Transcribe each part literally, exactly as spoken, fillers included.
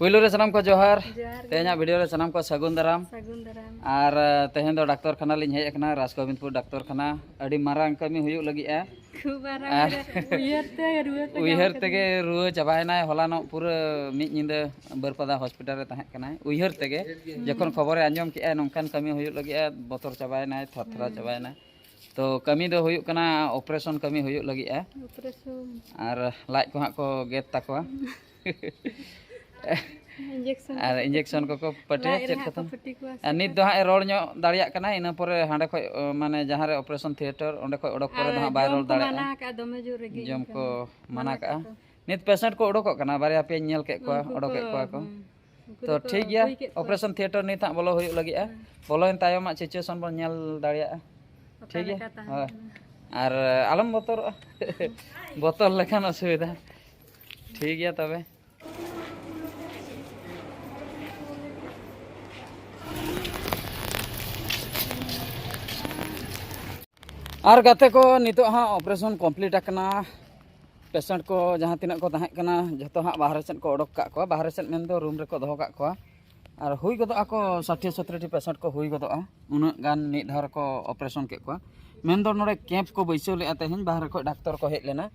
ᱯᱩᱭᱞᱩ ᱨᱮ ᱥᱟᱱᱟᱢ ᱠᱚ ᱡᱚᱦᱟᱨ᱾ ᱡᱚᱦᱟᱨ ᱜᱮ᱾ ᱛᱮᱦᱮᱧᱟᱜ ᱵᱷᱤᱰᱤᱭᱳ ᱨᱮ ᱥᱟᱱᱟᱢ ᱠᱚ ᱥᱟᱹᱜᱩᱱ ᱫᱟᱨᱟᱢ᱾ ᱥᱟᱹᱜᱩᱱ ᱫᱟᱨᱟᱢ᱾ ᱟᱨ ᱛᱮᱦᱮᱧ ᱫᱚ ᱰᱟᱠᱛᱚᱨ ᱠᱷᱟᱱᱟ ᱞᱤᱧ ᱦᱮᱡ ᱟᱠᱟᱱᱟ, ᱨᱟᱡᱽ ᱜᱳᱵᱤᱱᱫᱯᱩᱨ ᱰᱟᱠᱛᱚᱨ ᱠᱷᱟᱱᱟ᱾ ᱟᱹᱰᱤ ᱢᱟᱨᱟᱝ ᱠᱟᱹᱢᱤ ᱦᱩᱭᱩᱜ ᱞᱟᱹᱜᱤᱫᱼᱟ᱾ ᱠᱷᱩᱵ ᱢᱟᱨᱟᱝ ᱟᱨ ᱩᱭᱦᱟᱹᱨ ᱛᱮ ᱨᱩᱣᱟᱹ ᱛᱮ ᱧᱟᱢ ᱩᱭᱦᱟᱹᱨ ᱠᱟᱫᱤᱧᱟ᱾ ᱛᱮᱜᱮ ᱨᱩᱣᱟᱹ ᱪᱟᱵᱟᱭᱮᱱᱟᱭ᱾ ᱦᱚᱞᱟᱱᱚᱜ ᱯᱩᱨᱟᱹ ᱢᱤᱫ ᱧᱤᱫᱟᱹ ᱵᱟᱹᱨᱯᱟᱫᱟ ᱦᱚᱥᱯᱤᱴᱟᱞ ᱨᱮ ᱛᱟᱦᱮᱸ ᱠᱟᱱᱟᱭ᱾ ᱩᱭᱦᱟᱹᱨ ᱛᱮᱜᱮ ᱡᱚᱠᱷᱚᱱ ᱠᱷᱚᱵᱚᱨᱮ ᱟᱸᱡᱚᱢ ᱠᱮᱜᱼᱟ ᱱᱚᱝᱠᱟᱱ ᱠᱟᱹᱢᱤ ᱦᱩᱭᱩᱜ ᱞᱟᱹᱜᱤᱫᱼᱟ, ᱵᱚᱛᱚᱨ ᱪᱟᱵᱟᱭᱮᱱᱟᱭ, ᱛᱷᱟᱨ ᱛᱷᱟᱨᱟ ᱪᱟᱵᱟᱭᱮᱱᱟᱭ᱾ ᱛᱚ ᱠᱟᱹᱢᱤ ᱫᱚ ᱦᱩᱭᱩᱜ ᱠᱟᱱᱟ, ᱚᱯᱟᱨᱮᱥᱚᱱ ᱠᱟᱹᱢᱤ ᱦᱩᱭᱩᱜ ᱞᱟᱹᱜᱤᱫᱼᱟ᱾ ᱚᱯᱟᱨᱮᱥᱚᱱ᱾ ᱟᱨ ᱞᱟᱡ ᱠᱚ ᱦᱟᱸᱜ ᱠᱚ ᱜᱮᱫ ᱛᱟᱠᱚᱣᱟ᱾ ᱤᱧᱡᱮᱠᱥᱚᱱ ᱟᱨ ᱤᱧᱡᱮᱠᱥᱚᱱ ᱠᱚᱠᱚ ᱯᱟᱹᱴᱤᱭᱟ᱾ ᱞᱟᱡ ᱪᱮᱫ ᱨᱮᱦᱟᱸᱜ ᱠᱟᱛᱷᱟ? ᱠᱚ ᱯᱟᱹᱴᱤ ᱠᱚᱣᱟ ᱥᱮ ᱟᱨ ᱱᱤᱛ ᱫᱚ ᱦᱟᱸᱜ ᱮ ᱨᱚᱲ ᱧᱚᱜ ᱫᱟᱲᱮᱭᱟᱜ ᱠᱟᱱᱟ, ᱤᱱᱟᱹ ᱯᱚᱨᱮ ᱦᱟᱸᱰᱮ ᱠᱷᱚᱡ ᱚ, ᱢᱟᱱᱮ ᱡᱟᱦᱟᱸ ᱨᱮ ᱚᱯᱟᱨᱮᱥᱚᱱ ᱛᱷᱤᱭᱮᱴᱟᱨ, ᱚᱸᱰᱮ ᱠᱷᱚᱡ ᱚᱰᱚᱠ ᱯᱚᱨᱮ ᱫᱚ ᱦᱟᱸᱜ ᱵᱟᱭ ᱨᱚᱲ ᱡᱚᱢ ᱠᱚ ᱢᱟᱱᱟ ᱫᱟᱲᱮᱭᱟᱜᱼᱟ᱾ ᱟᱠᱟᱫ ᱫᱚᱢᱮ ᱡᱳᱨ ᱨᱮᱜᱮ ᱡᱚᱢ ᱤᱭᱟᱹ ᱠᱚ ᱠᱟᱱᱟ᱾ ᱢᱟᱱᱟ ᱢᱟᱱᱟ ᱠᱟᱜᱼᱟ᱾ ᱠᱚ᱾ ᱱᱤᱛ ᱯᱮᱥᱮᱱᱴ ᱠᱚ ᱚᱰᱚᱠᱚᱜ ᱠᱟᱱᱟ, ᱵᱟᱨᱭᱟ ᱯᱮᱭᱟᱧ ᱧᱮᱞ ᱠᱮᱫ ᱠᱚᱣᱟ, ᱩᱱᱠᱩ ᱚᱰᱚᱠᱮᱫ ᱠᱚ, ᱠᱚᱣᱟ ᱠᱚ᱾ ᱦᱩᱸ, ᱩᱱᱠᱩ ᱛᱚ ᱫᱚᱠᱚ ᱴᱷᱤᱠ ᱜᱮᱭᱟ, ᱦᱩᱭ ᱠᱮᱫ ᱠᱚᱣᱟ᱾ ᱚᱯᱟᱨᱮᱥᱚᱱ ᱛᱷᱤᱭᱮᱴᱟᱨ ᱱᱤᱛ ᱦᱟᱸᱜ ᱵᱚᱞᱚ ᱦᱩᱭᱩᱜ ᱞᱟᱹᱜᱤᱫᱼᱟ᱾ ᱵᱚᱞᱚᱭᱮᱱ ᱛᱟᱭᱚᱢ ᱦᱟᱸᱜ ᱥᱤᱪᱩᱭᱮᱥᱚᱱ ᱵᱚᱱ ᱧᱮᱞ ᱫᱟᱲᱮᱭᱟᱜᱼᱟ᱾ ᱚᱠᱟ ᱴᱷᱤᱠ ᱜᱮᱭᱟ? ᱞᱮᱠᱟ ᱛᱟᱦᱮᱸ ᱦᱳᱭ᱾ ᱠᱟᱱᱟ᱾ ᱟᱨ ᱟᱞᱚᱢ ᱵᱚᱛᱚᱨᱚᱜᱼᱟ᱾ ᱵᱚᱛᱚᱨ ᱞᱮᱠᱷᱟᱱ ᱚᱥᱩᱵᱤᱫᱷᱟ᱾ ᱴᱷᱤᱠ ᱜᱮᱭᱟ ᱛᱚᱵᱮ᱾ ᱟᱨ ᱜᱟᱛᱮ ᱠᱚ, ᱱᱤᱛᱚᱜ ᱦᱟᱸᱜ ᱚᱯᱟᱨᱮᱥᱚᱱ ᱠᱚᱢᱯᱞᱤᱴ ᱟᱠᱟᱱᱟ᱾ ᱯᱮᱥᱮᱱᱴ ᱠᱚ ᱡᱟᱦᱟᱸ ᱛᱤᱱᱟᱹᱜ ᱠᱚ ᱛᱟᱦᱮᱸ ᱠᱟᱱᱟ, ᱡᱷᱚᱛᱚ ᱦᱟᱸᱜ ᱵᱟᱦᱨᱮ ᱥᱮᱫ ᱠᱚ ᱚᱰᱚᱠ ᱠᱟᱜ ᱠᱚᱣᱟ᱾ ᱵᱟᱦᱨᱮ ᱥᱮᱫ ᱢᱮᱱᱫᱚ ᱨᱩᱢ ᱨᱮᱠᱚ ᱫᱚᱦᱚ ᱠᱟᱜ ᱠᱚᱣᱟ᱾ ᱟᱨ ᱦᱩᱭ ᱜᱚᱫᱚᱜᱼᱟ ᱠᱚ ᱥᱟᱴᱷᱤ ᱥᱚᱛᱨᱤ ᱴᱤ ᱯᱮᱥᱮᱱᱴ ᱠᱚ ᱦᱩᱭ ᱜᱚᱫᱚᱜᱼᱟ᱾ ᱩᱱᱟᱹᱜ ᱜᱟᱱ ᱢᱤᱫ ᱫᱷᱟᱣ ᱨᱮᱠᱚ ᱚᱯᱟᱨᱮᱥᱚᱱ ᱠᱮᱫ ᱠᱚᱣᱟ᱾ ᱢᱮᱱᱫᱚ ᱱᱚᱰᱮ ᱠᱮᱢᱯ ᱠᱚ ᱵᱟᱹᱭᱥᱟᱹᱣ ᱞᱮᱫᱼᱟ ᱛᱮᱦᱮᱧ, ᱵᱟᱦᱨᱮ ᱠᱷᱚᱡ ᱰᱟᱠᱛᱚᱨ ᱠᱚ ᱦᱮᱡ ᱞᱮᱱᱟ᱾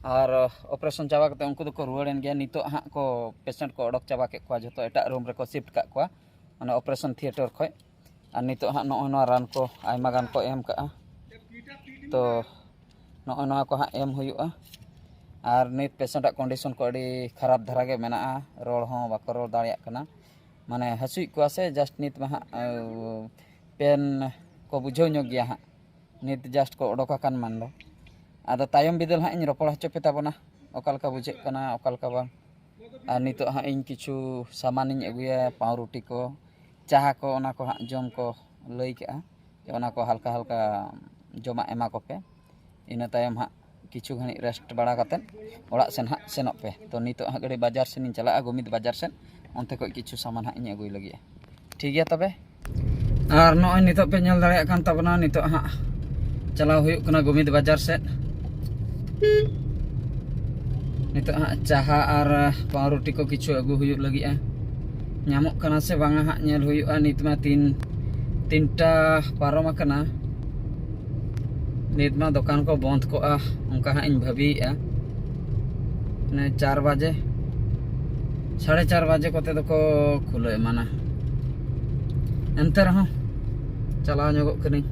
ᱟᱨ ᱚᱯᱟᱨᱮᱥᱚᱱ ᱪᱟᱵᱟ ᱠᱟᱛᱮ ᱩᱱᱠᱩ ᱫᱚᱠᱚ ᱨᱩᱣᱟᱹᱲᱮᱱ ᱜᱮᱭᱟ᱾ ᱱᱤᱛᱚᱜ ᱦᱟᱸᱜ ᱠᱚ ᱯᱮᱥᱮᱱᱴ ᱠᱚ ᱚᱰᱚᱠ ᱪᱟᱵᱟ ᱠᱮᱫ ᱠᱚᱣᱟ, ᱡᱷᱚᱛᱚ ᱮᱴᱟᱜ ᱨᱩᱢ ᱨᱮᱠᱚ ᱥᱤᱯᱴ ᱠᱟᱜ ᱠᱚᱣᱟ, ᱢᱟᱱᱮ ᱚᱯᱟᱨᱮᱥᱚᱱ ᱛᱷᱤᱭᱮᱴᱟᱨ ᱠᱷᱚᱡ᱾ ᱟᱨ ᱱᱤᱛᱚᱜ ᱦᱟᱸᱜ ᱱᱚᱜᱼᱚᱭ ᱱᱚᱣᱟ ᱨᱟᱱ ᱠᱚ ᱟᱭᱢᱟ ᱜᱟᱱ ᱠᱚ ᱮᱢ ᱠᱟᱜᱼᱟ᱾ ᱛᱚ ᱱᱚᱜᱼᱚᱭ ᱱᱚᱣᱟ ᱠᱚ ᱦᱟᱸᱜ ᱮᱢ ᱦᱩᱭᱩᱜᱼᱟ᱾ ᱟᱨ ᱱᱤᱛ ᱯᱮᱥᱮᱱᱴᱟᱜ ᱠᱚᱱᱰᱤᱥᱚᱱ ᱠᱚ ᱟᱹᱰᱤ ᱠᱷᱟᱨᱟᱯ ᱫᱷᱟᱨᱟ ᱜᱮ ᱢᱮᱱᱟᱜᱼᱟ, ᱨᱚᱲ ᱦᱚᱸ ᱵᱟᱠᱚ ᱨᱚᱲ ᱫᱟᱲᱮᱭᱟᱜ ᱠᱟᱱᱟ᱾ ᱢᱟᱱᱮ ᱦᱟᱹᱥᱩᱭᱮᱫ ᱠᱚᱣᱟ ᱥᱮ, ᱡᱟᱥᱴ ᱱᱤᱛ ᱢᱟ ᱦᱟᱸᱜ ᱯᱮᱱ ᱠᱚ ᱵᱩᱡᱷᱟᱹᱣ ᱧᱚᱜ ᱜᱮᱭᱟ ᱦᱟᱸᱜ᱾ ᱱᱤᱛ ᱡᱟᱥᱴ ᱠᱚ ᱚᱰᱚᱠ ᱟᱠᱟᱱ ᱢᱟᱱ ᱫᱚ᱾ ᱟᱫᱚ ᱛᱟᱭᱚᱢ ᱵᱤᱫᱟᱹᱞ ᱦᱟᱸᱜ ᱤᱧ ᱨᱚᱯᱚᱲ ᱦᱚᱪᱚ ᱯᱮ ᱛᱟᱵᱚᱱᱟ, ᱚᱠᱟ ᱞᱮᱠᱟ ᱵᱩᱡᱷᱟᱹᱜ ᱠᱟᱱᱟ, ᱚᱠᱟ ᱞᱮᱠᱟ ᱵᱟᱝ᱾ ᱟᱨ ᱱᱤᱛᱚᱜ ᱦᱟᱸᱜ ᱤᱧ ᱠᱤᱪᱷᱩ ᱥᱟᱢᱟᱱᱤᱧ ᱟᱹᱜᱩᱭᱟ, ᱯᱟᱣᱨᱩᱴᱤ ᱠᱚ, ᱪᱟ ᱠᱚ, ᱚᱱᱟ ᱠᱚ ᱦᱟᱸᱜ ᱡᱚᱢ ᱠᱚ ᱞᱟᱹᱭ ᱠᱟᱜᱼᱟ, ᱡᱮ ᱚᱱᱟ ᱠᱚ ᱦᱟᱞᱠᱟ ᱦᱟᱞᱠᱟ ᱡᱚᱢᱟᱜ ᱮᱢᱟ ᱠᱚᱯᱮ᱾ ᱤᱱᱟᱹ ᱛᱟᱭᱚᱢ ᱦᱟᱸᱜ ᱠᱤᱪᱷᱩ ᱜᱷᱟᱹᱲᱤᱡ ᱨᱮᱥᱴ ᱵᱟᱲᱟ ᱠᱟᱛᱮᱫ ᱚᱲᱟᱜ ᱥᱮᱱ ᱦᱟᱸᱜ ᱥᱮᱱᱚᱜ ᱯᱮ᱾ ᱛᱚ ᱱᱤᱛᱚᱜ ᱦᱟᱸᱜ ᱠᱟᱹᱴᱤᱡ ᱵᱟᱡᱟᱨ ᱥᱮᱱᱤᱧ ᱪᱟᱞᱟᱜᱼᱟ, ᱜᱳᱢᱤᱫ ᱵᱟᱡᱟᱨ ᱥᱮᱫ, ᱚᱱᱛᱮ ᱠᱷᱚᱡ ᱠᱤᱪᱷᱩ ᱥᱟᱢᱟᱱ ᱦᱟᱸᱜ ᱤᱧ ᱟᱹᱜᱩᱭ ᱞᱟᱹᱜᱤᱫᱼᱟ᱾ ᱴᱷᱤᱠ ᱜᱮᱭᱟ ᱛᱚᱵᱮ᱾ ᱟᱨ ᱱᱚᱜᱼᱚᱭ ᱱᱤᱛᱚᱜ ᱯᱮ ᱧᱮᱞ ᱫᱟᱲᱮᱭᱟᱜ ᱠᱟᱱ ᱛᱟᱵᱚᱱᱟ, ᱱᱤᱛᱚᱜ ᱦᱟᱸᱜ ᱪᱟᱞᱟᱣ ᱦᱩᱭᱩᱜ ᱠᱟᱱᱟ ᱜᱳᱢᱤᱫ ᱵᱟᱡᱟᱨ ᱥᱮᱫ᱾ ᱱᱤᱛᱚᱜ ᱦᱟᱸᱜ ᱪᱟᱦᱟ ᱟᱨ ᱯᱟᱣᱨᱩᱴᱤ ᱠᱚ ᱠᱤᱪᱷᱩ ᱟᱹᱜᱩ ᱦᱩᱭᱩᱜ ᱞᱟᱹᱜᱤᱫᱼᱟ᱾ ᱧᱟᱢᱚᱜ ᱠᱟᱱᱟ ᱥᱮ ᱵᱟᱝᱟ ᱦᱟᱸᱜ ᱧᱮᱞ ᱦᱩᱭᱩᱜᱼᱟ᱾ ᱱᱤᱛ ᱢᱟ ᱛᱤᱱ, ᱛᱤᱱᱴᱟ ᱯᱟᱨᱚᱢ ᱟᱠᱟᱱᱟ᱾ ᱱᱤᱛ ᱢᱟ ᱫᱚᱠᱟᱱ ᱠᱚ ᱵᱚᱱᱫ ᱠᱚᱜᱼᱟ, ᱚᱱᱠᱟ ᱦᱟᱸᱜ ᱤᱧ ᱵᱷᱟᱹᱵᱤᱭᱮᱫᱼᱟ᱾ ᱢᱟᱱᱮ ᱪᱟᱨ ᱵᱟᱡᱮ, ᱥᱟᱲᱮ ᱪᱟᱨ ᱵᱟᱡᱮ ᱠᱚᱛᱮ ᱫᱚᱠᱚ ᱠᱷᱩᱞᱟᱹᱣ ᱮᱢᱟᱱᱟ᱾ ᱮᱱᱛᱮ ᱨᱮᱦᱚᱸ ᱪᱟᱞᱟᱣ ᱧᱚᱜᱚᱜ ᱠᱟᱹᱱᱟᱹᱧ,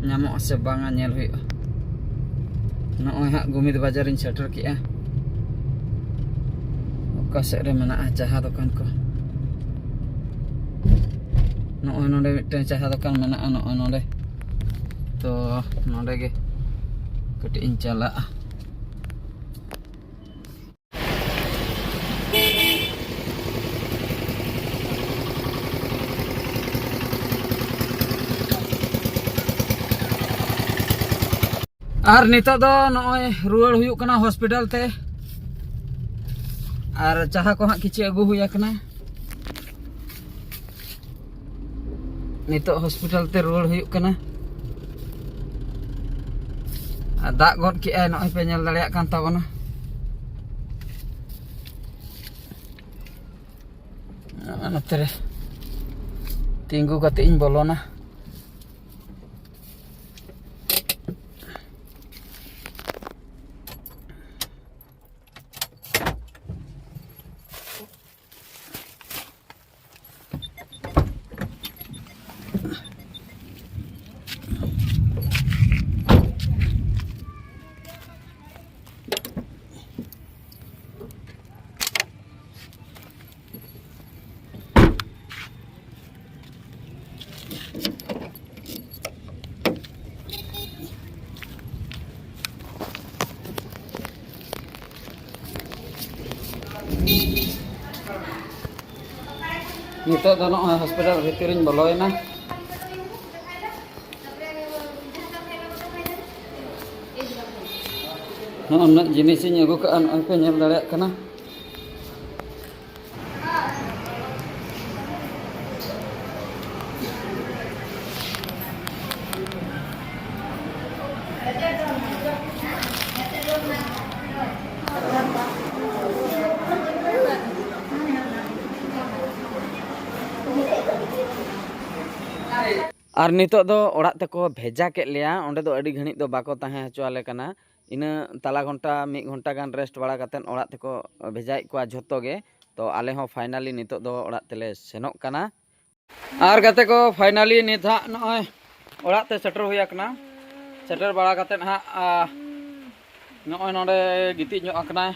ᱧᱟᱢᱚᱜᱼᱟ ᱥᱮ ᱵᱟᱝᱟ ᱧᱮᱞ ᱦᱩᱭᱩᱜᱼᱟ᱾ ᱱᱚᱜᱼᱚᱭ ᱦᱟᱸᱜ ᱜᱳᱢᱤᱫ ᱵᱟᱡᱟᱨᱤᱧ ᱥᱮᱴᱮᱨ ᱠᱮᱜᱼᱟ᱾ ᱚᱠᱟ ᱥᱮᱫ ᱨᱮ ᱢᱮᱱᱟᱜᱼᱟ ᱪᱟᱦᱟ ᱫᱚᱠᱟᱱ ᱠᱚ? ᱱᱚᱜᱼᱚᱭ ᱱᱚᱰᱮ ᱢᱤᱫᱴᱟᱝ ᱪᱟᱦᱟ ᱫᱚᱠᱟᱱ ᱢᱮᱱᱟᱜᱼᱟ, ᱱᱚᱜᱼᱚᱭ ᱱᱚᱰᱮ᱾ ᱛᱚ ᱱᱚᱰᱮ ᱜᱮ ᱠᱟᱹᱴᱤᱡ ᱤᱧ ᱪᱟᱞᱟᱜᱼᱟ᱾ ᱟᱨ ᱱᱤᱛᱚᱜ ᱫᱚ ᱱᱚᱜᱼᱚᱭ ᱨᱩᱣᱟᱹᱲ ᱦᱩᱭᱩᱜ ᱠᱟᱱᱟ ᱦᱚᱥᱯᱤᱴᱟᱞ ᱛᱮ᱾ ᱟᱨ ᱪᱟᱦᱟ ᱠᱚ ᱦᱟᱸᱜ ᱠᱤᱪᱷᱩ ᱟᱹᱜᱩ ᱦᱩᱭ ᱟᱠᱟᱱᱟ᱾ ᱱᱤᱛᱚᱜ ᱦᱚᱥᱯᱤᱴᱟᱞ ᱛᱮ ᱨᱩᱣᱟᱹᱲ ᱦᱩᱭᱩᱜ ᱠᱟᱱᱟ᱾ ᱟᱨ ᱫᱟᱜ ᱜᱚᱫ ᱠᱮᱜᱼᱟᱭ, ᱱᱚᱜᱼᱚᱭ ᱯᱮ ᱧᱮᱞ ᱫᱟᱲᱮᱭᱟᱜ ᱠᱟᱱ ᱛᱟᱵᱚᱱᱟ᱾ ᱱᱚᱜᱼᱚᱭ ᱱᱚᱛᱮ ᱨᱮ ᱛᱤᱸᱜᱩ ᱠᱟᱛᱮ ᱤᱧ ᱵᱚᱞᱚᱱᱟ᱾ ᱱᱤᱛᱚᱜ ᱫᱚ ᱱᱚᱜᱼᱚᱭ ᱦᱚᱥᱯᱤᱴᱟᱞ ᱵᱷᱤᱛᱤᱨ ᱤᱧ ᱵᱚᱞᱚᱭᱮᱱᱟ᱾ ᱱᱚᱜᱼᱚᱭ ᱩᱱᱟᱹᱜ ᱡᱤᱱᱤᱥ ᱤᱧ ᱟᱹᱜᱩ ᱠᱟᱜᱼᱟ, ᱱᱚᱜᱼᱚᱭ ᱯᱮ ᱧᱮᱞ ᱫᱟᱲᱮᱭᱟᱜ ᱠᱟᱱᱟ᱾ ᱟᱨ ᱱᱤᱛᱚᱜ ᱫᱚ ᱚᱲᱟᱜ ᱛᱮᱠᱚ ᱵᱷᱮᱡᱟ ᱠᱮᱫ ᱞᱮᱭᱟ᱾ ᱚᱸᱰᱮ ᱫᱚ ᱟᱹᱰᱤ ᱜᱷᱟᱹᱲᱤᱡ ᱫᱚ ᱵᱟᱠᱚ ᱛᱟᱦᱮᱸ ᱦᱚᱪᱚ ᱟᱞᱮ ᱠᱟᱱᱟ᱾ ᱤᱱᱟᱹ ᱛᱟᱞᱟ ᱜᱷᱚᱱᱴᱟ, ᱢᱤᱫ ᱜᱷᱚᱱᱴᱟ ᱜᱟᱱ ᱨᱮᱥᱴ ᱵᱟᱲᱟ ᱠᱟᱛᱮᱫ ᱚᱲᱟᱜ ᱛᱮᱠᱚ ᱵᱷᱮᱡᱟᱭᱮᱫ ᱠᱚᱣᱟ ᱡᱷᱚᱛᱚ ᱜᱮ᱾ ᱛᱚ ᱟᱞᱮ ᱦᱚᱸ ᱯᱷᱟᱭᱱᱟᱞᱤ ᱱᱤᱛᱚᱜ ᱫᱚ ᱚᱲᱟᱜ ᱛᱮᱞᱮ ᱥᱮᱱᱚᱜ ᱠᱟᱱᱟ᱾ ᱟᱨ ᱜᱟᱛᱮ ᱠᱚ, ᱯᱷᱟᱭᱱᱟᱞᱤ ᱱᱤᱛ ᱦᱟᱸᱜ ᱱᱚᱜᱼᱚᱭ ᱚᱲᱟᱜ ᱛᱮ ᱥᱮᱴᱮᱨ ᱦᱩᱭ ᱟᱠᱟᱱᱟ᱾ ᱥᱮᱴᱮᱨ ᱵᱟᱲᱟ ᱠᱟᱛᱮᱫ ᱦᱟᱸᱜ, ᱟ, ᱱᱚᱜᱼᱚᱭ ᱱᱚᱰᱮ ᱜᱤᱛᱤᱡ ᱧᱚᱜ ᱟᱠᱟᱱᱟᱭ᱾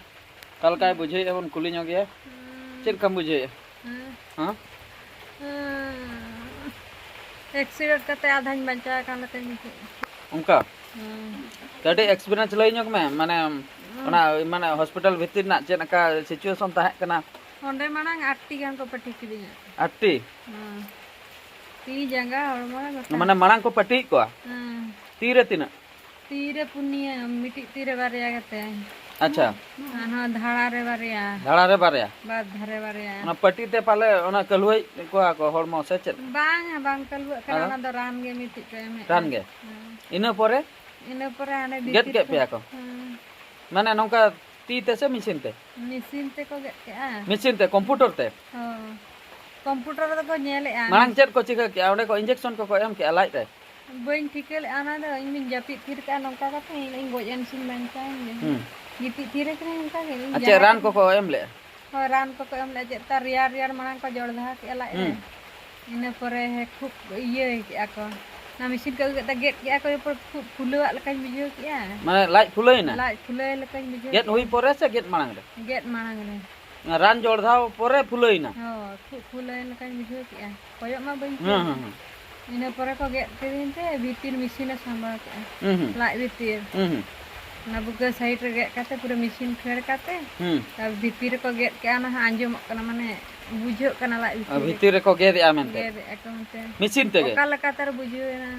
ᱚᱠᱟ ᱞᱮᱠᱟᱭ ᱵᱩᱡᱷᱟᱹᱣᱮᱫᱼᱟ ᱵᱚᱱ ᱠᱩᱞᱤ ᱧᱚᱜ ᱜᱮᱭᱟ᱾ ᱪᱮᱫ ᱞᱮᱠᱟᱢ ᱵᱩᱡᱷᱟᱹᱣᱮᱫᱼᱟ? ᱦᱮᱸ᱾ ᱦᱮᱸ? ᱮᱠᱥᱤᱰᱮᱱᱴ ᱠᱟᱛᱮ ᱟᱫᱷᱟᱧ ᱵᱟᱧᱪᱟᱣ ᱟᱠᱟᱱ ᱞᱮᱠᱟᱧ ᱵᱩᱡᱷᱟᱹᱣᱮᱫᱼᱟ᱾ ᱚᱱᱠᱟ? ᱦᱮᱸ᱾ ᱠᱟᱹᱴᱤᱡ ᱮᱠᱥᱯᱤᱨᱤᱭᱮᱱᱥ ᱞᱟᱹᱭ ᱧᱚᱜ ᱢᱮ, ᱢᱟᱱᱮ ᱦᱮᱸ᱾ ᱚᱱᱟ, ᱢᱟᱱᱮ ᱦᱚᱥᱯᱤᱴᱟᱞ ᱵᱷᱤᱛᱤᱨ ᱨᱮᱱᱟᱜ ᱪᱮᱫ ᱞᱮᱠᱟ ᱥᱤᱪᱩᱭᱮᱥᱚᱱ ᱛᱟᱦᱮᱸ ᱠᱟᱱᱟ? ᱚᱸᱰᱮ ᱢᱟᱲᱟᱝ ᱟᱴᱴᱤ ᱜᱟᱱ ᱠᱚ ᱯᱟᱹᱴᱤ ᱠᱤᱫᱤᱧᱟ᱾ ᱟᱴᱴᱤ? ᱦᱮᱸ᱾ ᱛᱤ ᱡᱟᱸᱜᱟ ᱦᱚᱲᱢᱚ ᱨᱮ ᱜᱚᱴᱟ᱾ ᱢᱟᱱᱮ ᱢᱟᱲᱟᱝ ᱠᱚ ᱯᱟᱹᱴᱤᱭᱮᱫ ᱠᱚᱣᱟ? ᱦᱮᱸ᱾ ᱛᱤ ᱨᱮ ᱛᱤᱱᱟᱹᱜ? ᱛᱤ ᱨᱮ ᱯᱩᱱᱭᱟᱹ, ᱢᱤᱫᱴᱤᱡ ᱛᱤ ᱨᱮ ᱵᱟᱨᱭᱟ ᱠᱟᱛᱮ᱾ ᱟᱪᱪᱷᱟ᱾ ᱟᱨᱦᱚᱸ ᱫᱷᱟᱲᱟ ᱨᱮ ᱵᱟᱨᱭᱟ᱾ ᱫᱷᱟᱲᱟ ᱨᱮ ᱵᱟᱨᱭᱟ? ᱵᱟᱨ ᱫᱷᱟᱨᱮ ᱵᱟᱨᱭᱟ᱾ ᱚᱱᱟ ᱯᱟᱹᱴᱤ ᱛᱮ ᱯᱟᱞᱮ ᱚᱱᱟ ᱠᱟᱹᱞᱦᱩᱭᱮᱫ ᱠᱚᱣᱟ ᱠᱚ ᱦᱚᱲᱢᱚ, ᱥᱮ ᱪᱮᱫ? ᱵᱟᱝ, ᱵᱟᱝ ᱠᱟᱹᱞᱦᱩᱣᱟᱜ ᱠᱟᱱᱟ, ᱟᱫᱚ? ᱚᱱᱟ ᱫᱚ ᱨᱟᱱ ᱜᱮ ᱢᱤᱫᱴᱤᱡ ᱠᱚ ᱮᱢᱮᱫᱼᱟ᱾ ᱨᱟᱱ ᱜᱮ? ᱦᱮᱸ᱾ ᱤᱱᱟᱹ ᱯᱚᱨᱮ? ᱤᱱᱟᱹ ᱯᱚᱨᱮ ᱦᱟᱱᱮ ᱜᱮᱫ ᱵᱷᱤᱛᱤᱨ ᱠᱮᱫ ᱠᱚ, ᱯᱮᱭᱟ ᱠᱚ? ᱦᱮᱸ᱾ ᱢᱟᱱᱮ ᱱᱚᱝᱠᱟ ᱛᱤ ᱛᱮ ᱥᱮ ᱢᱮᱥᱤᱱ ᱛᱮ? ᱢᱮᱥᱤᱱ ᱛᱮᱠᱚ ᱜᱮᱫ ᱠᱮᱜᱼᱟ᱾ ᱢᱮᱥᱤᱱ ᱛᱮ, ᱠᱚᱢᱯᱩᱴᱚᱨ ᱛᱮ? ᱦᱚᱸ᱾ ᱠᱚᱢᱯᱩᱴᱚᱨ ᱨᱮᱫᱚ ᱠᱚ ᱧᱮᱞᱮᱜᱼᱟ᱾ ᱢᱟᱲᱟᱝ ᱪᱮᱫ ᱠᱚ ᱪᱤᱠᱟᱹ ᱠᱮᱜᱼᱟ? ᱚᱸᱰᱮ ᱠᱚ ᱤᱧᱡᱮᱠᱥᱚᱱ ᱠᱚᱠᱚ ᱮᱢ ᱠᱮᱜᱼᱟ ᱞᱟᱡ ᱨᱮ? ᱵᱟᱹᱧ ᱴᱷᱤᱠᱟᱹ ᱞᱮᱜᱼᱟ ᱚᱱᱟ ᱫᱚ᱾ ᱤᱧ ᱫᱩᱧ ᱡᱟᱹᱯᱤᱫ ᱛᱷᱤᱨ ᱠᱟᱜᱼᱟ ᱱᱚᱝᱠᱟ ᱠᱟᱛᱮ, ᱤᱧ ᱜᱚᱡ ᱮᱱ ᱥᱮᱧ ᱵᱟᱧᱪᱟᱣᱮᱱ ᱜᱮ᱾ ᱦᱩᱸ᱾ ᱜᱤᱛᱤᱡ ᱛᱷᱤᱨ ᱠᱟᱹᱱᱟᱹᱧ ᱚᱱᱠᱟ ᱜᱮ᱾ ᱤᱧ ᱟᱨ ᱪᱮᱫ ᱡᱟᱦᱟᱸ ᱨᱟᱱ ᱠᱟᱛᱮ ᱠᱚᱠᱚ ᱮᱢ ᱞᱮᱜᱼᱟ? ᱦᱳᱭ, ᱨᱟᱱ ᱠᱚᱠᱚ ᱮᱢ ᱞᱮᱜᱼᱟ᱾ ᱪᱮᱫ ᱛᱟᱨ ᱨᱮᱭᱟᱲ ᱨᱮᱭᱟᱲ ᱢᱟᱲᱟᱝ ᱠᱚ ᱡᱚᱲ ᱫᱷᱟᱣ ᱠᱮᱜᱼᱟ ᱞᱟᱡ ᱨᱮ᱾ ᱦᱩᱸ᱾ ᱤᱱᱟᱹ ᱯᱚᱨᱮ ᱠᱷᱩᱵ ᱤᱭᱟᱹ ᱠᱮᱜᱼᱟ ᱠᱚ᱾ ᱚᱱᱟ ᱢᱮᱥᱤᱱ ᱠᱚ ᱟᱹᱜᱩ ᱠᱟᱛᱮ ᱜᱮᱫ ᱠᱮᱜᱼᱟ ᱠᱚ, ᱮᱨᱯᱚᱨ ᱠᱷᱩᱵ ᱯᱷᱩᱞᱟᱹᱣᱟᱜ ᱞᱮᱠᱟᱧ ᱵᱩᱡᱷᱟᱹᱣ ᱠᱮᱜᱼᱟ᱾ ᱢᱟᱱᱮ ᱞᱟᱡ ᱯᱷᱩᱞᱟᱹᱭᱮᱱᱟ? ᱞᱟᱡ ᱯᱷᱩᱞᱟᱹᱭ ᱞᱮᱠᱟᱧ ᱵᱩᱡᱷᱟᱹᱣ ᱜᱮᱫ ᱠᱮᱜᱼᱟ᱾ ᱦᱩᱭ ᱯᱚᱨᱮ ᱥᱮ ᱜᱮᱫ ᱢᱟᱲᱟᱝ ᱨᱮ? ᱜᱮᱫ ᱢᱟᱲᱟᱝ ᱨᱮ᱾ ᱨᱟᱱ ᱡᱚᱲ ᱫᱷᱟᱣ ᱯᱚᱨᱮ ᱯᱷᱩᱞᱟᱹᱭᱮᱱᱟ? ᱦᱳᱭ, ᱠᱷᱩᱵ ᱯᱷᱩᱞᱟᱹᱭᱮᱱ ᱞᱮᱠᱟᱧ ᱵᱩᱡᱷᱟᱹᱣ ᱠᱮᱜᱼᱟ᱾ ᱠᱚᱭᱚᱜ ᱢᱟ ᱵᱟᱹᱧ ᱦᱩᱸ, ᱠᱚᱭᱚᱜ ᱦᱩᱸ, ᱮᱫ᱾ ᱦᱩᱸ᱾ ᱤᱱᱟᱹ ᱯᱚᱨᱮ ᱠᱚ ᱜᱮᱫ ᱠᱤᱫᱤᱧ ᱛᱮ ᱵᱷᱤᱛᱤᱨ ᱢᱮᱥᱤᱱᱮ ᱥᱟᱢᱵᱟᱣ ᱠᱮᱜᱼᱟ᱾ ᱦᱩᱸ, ᱦᱩᱸ᱾ ᱞᱟᱡ ᱵᱷᱤᱛᱤᱨ᱾ ᱦᱩᱸ, ᱦᱩᱸ᱾ ᱚᱱᱟ ᱵᱩᱠᱟᱹ ᱥᱟᱭᱤᱰ ᱨᱮ ᱜᱮᱫ ᱠᱟᱛᱮ ᱯᱩᱨᱟᱹ ᱢᱮᱥᱤᱱ ᱠᱷᱟᱹᱲ ᱠᱟᱛᱮ ᱦᱩᱸ᱾ ᱟᱨ ᱵᱷᱤᱛᱤᱨ ᱨᱮᱠᱚ ᱜᱮᱫ ᱠᱮᱜᱼᱟ, ᱚᱱᱟ ᱦᱚᱸ ᱟᱸᱡᱚᱢᱚᱜ ᱠᱟᱱᱟ, ᱢᱟᱱᱮ ᱵᱩᱡᱷᱟᱹᱜ ᱠᱟᱱᱟ ᱞᱟᱡ ᱟᱨ ᱵᱷᱤᱛᱤᱨ ᱨᱮ᱾ ᱵᱷᱤᱛᱤᱨ ᱨᱮᱠᱚ ᱜᱮᱫᱮᱜᱼᱟ ᱢᱮᱱᱛᱮ? ᱜᱮᱫᱮᱜᱼᱟ ᱠᱚ ᱢᱮᱱᱛᱮ᱾ ᱢᱮᱥᱤᱱ ᱛᱮᱜᱮ? ᱚᱠᱟ ᱞᱮᱠᱟᱛᱮ ᱟᱨ ᱵᱩᱡᱷᱟᱹᱣ ᱮᱱᱟ?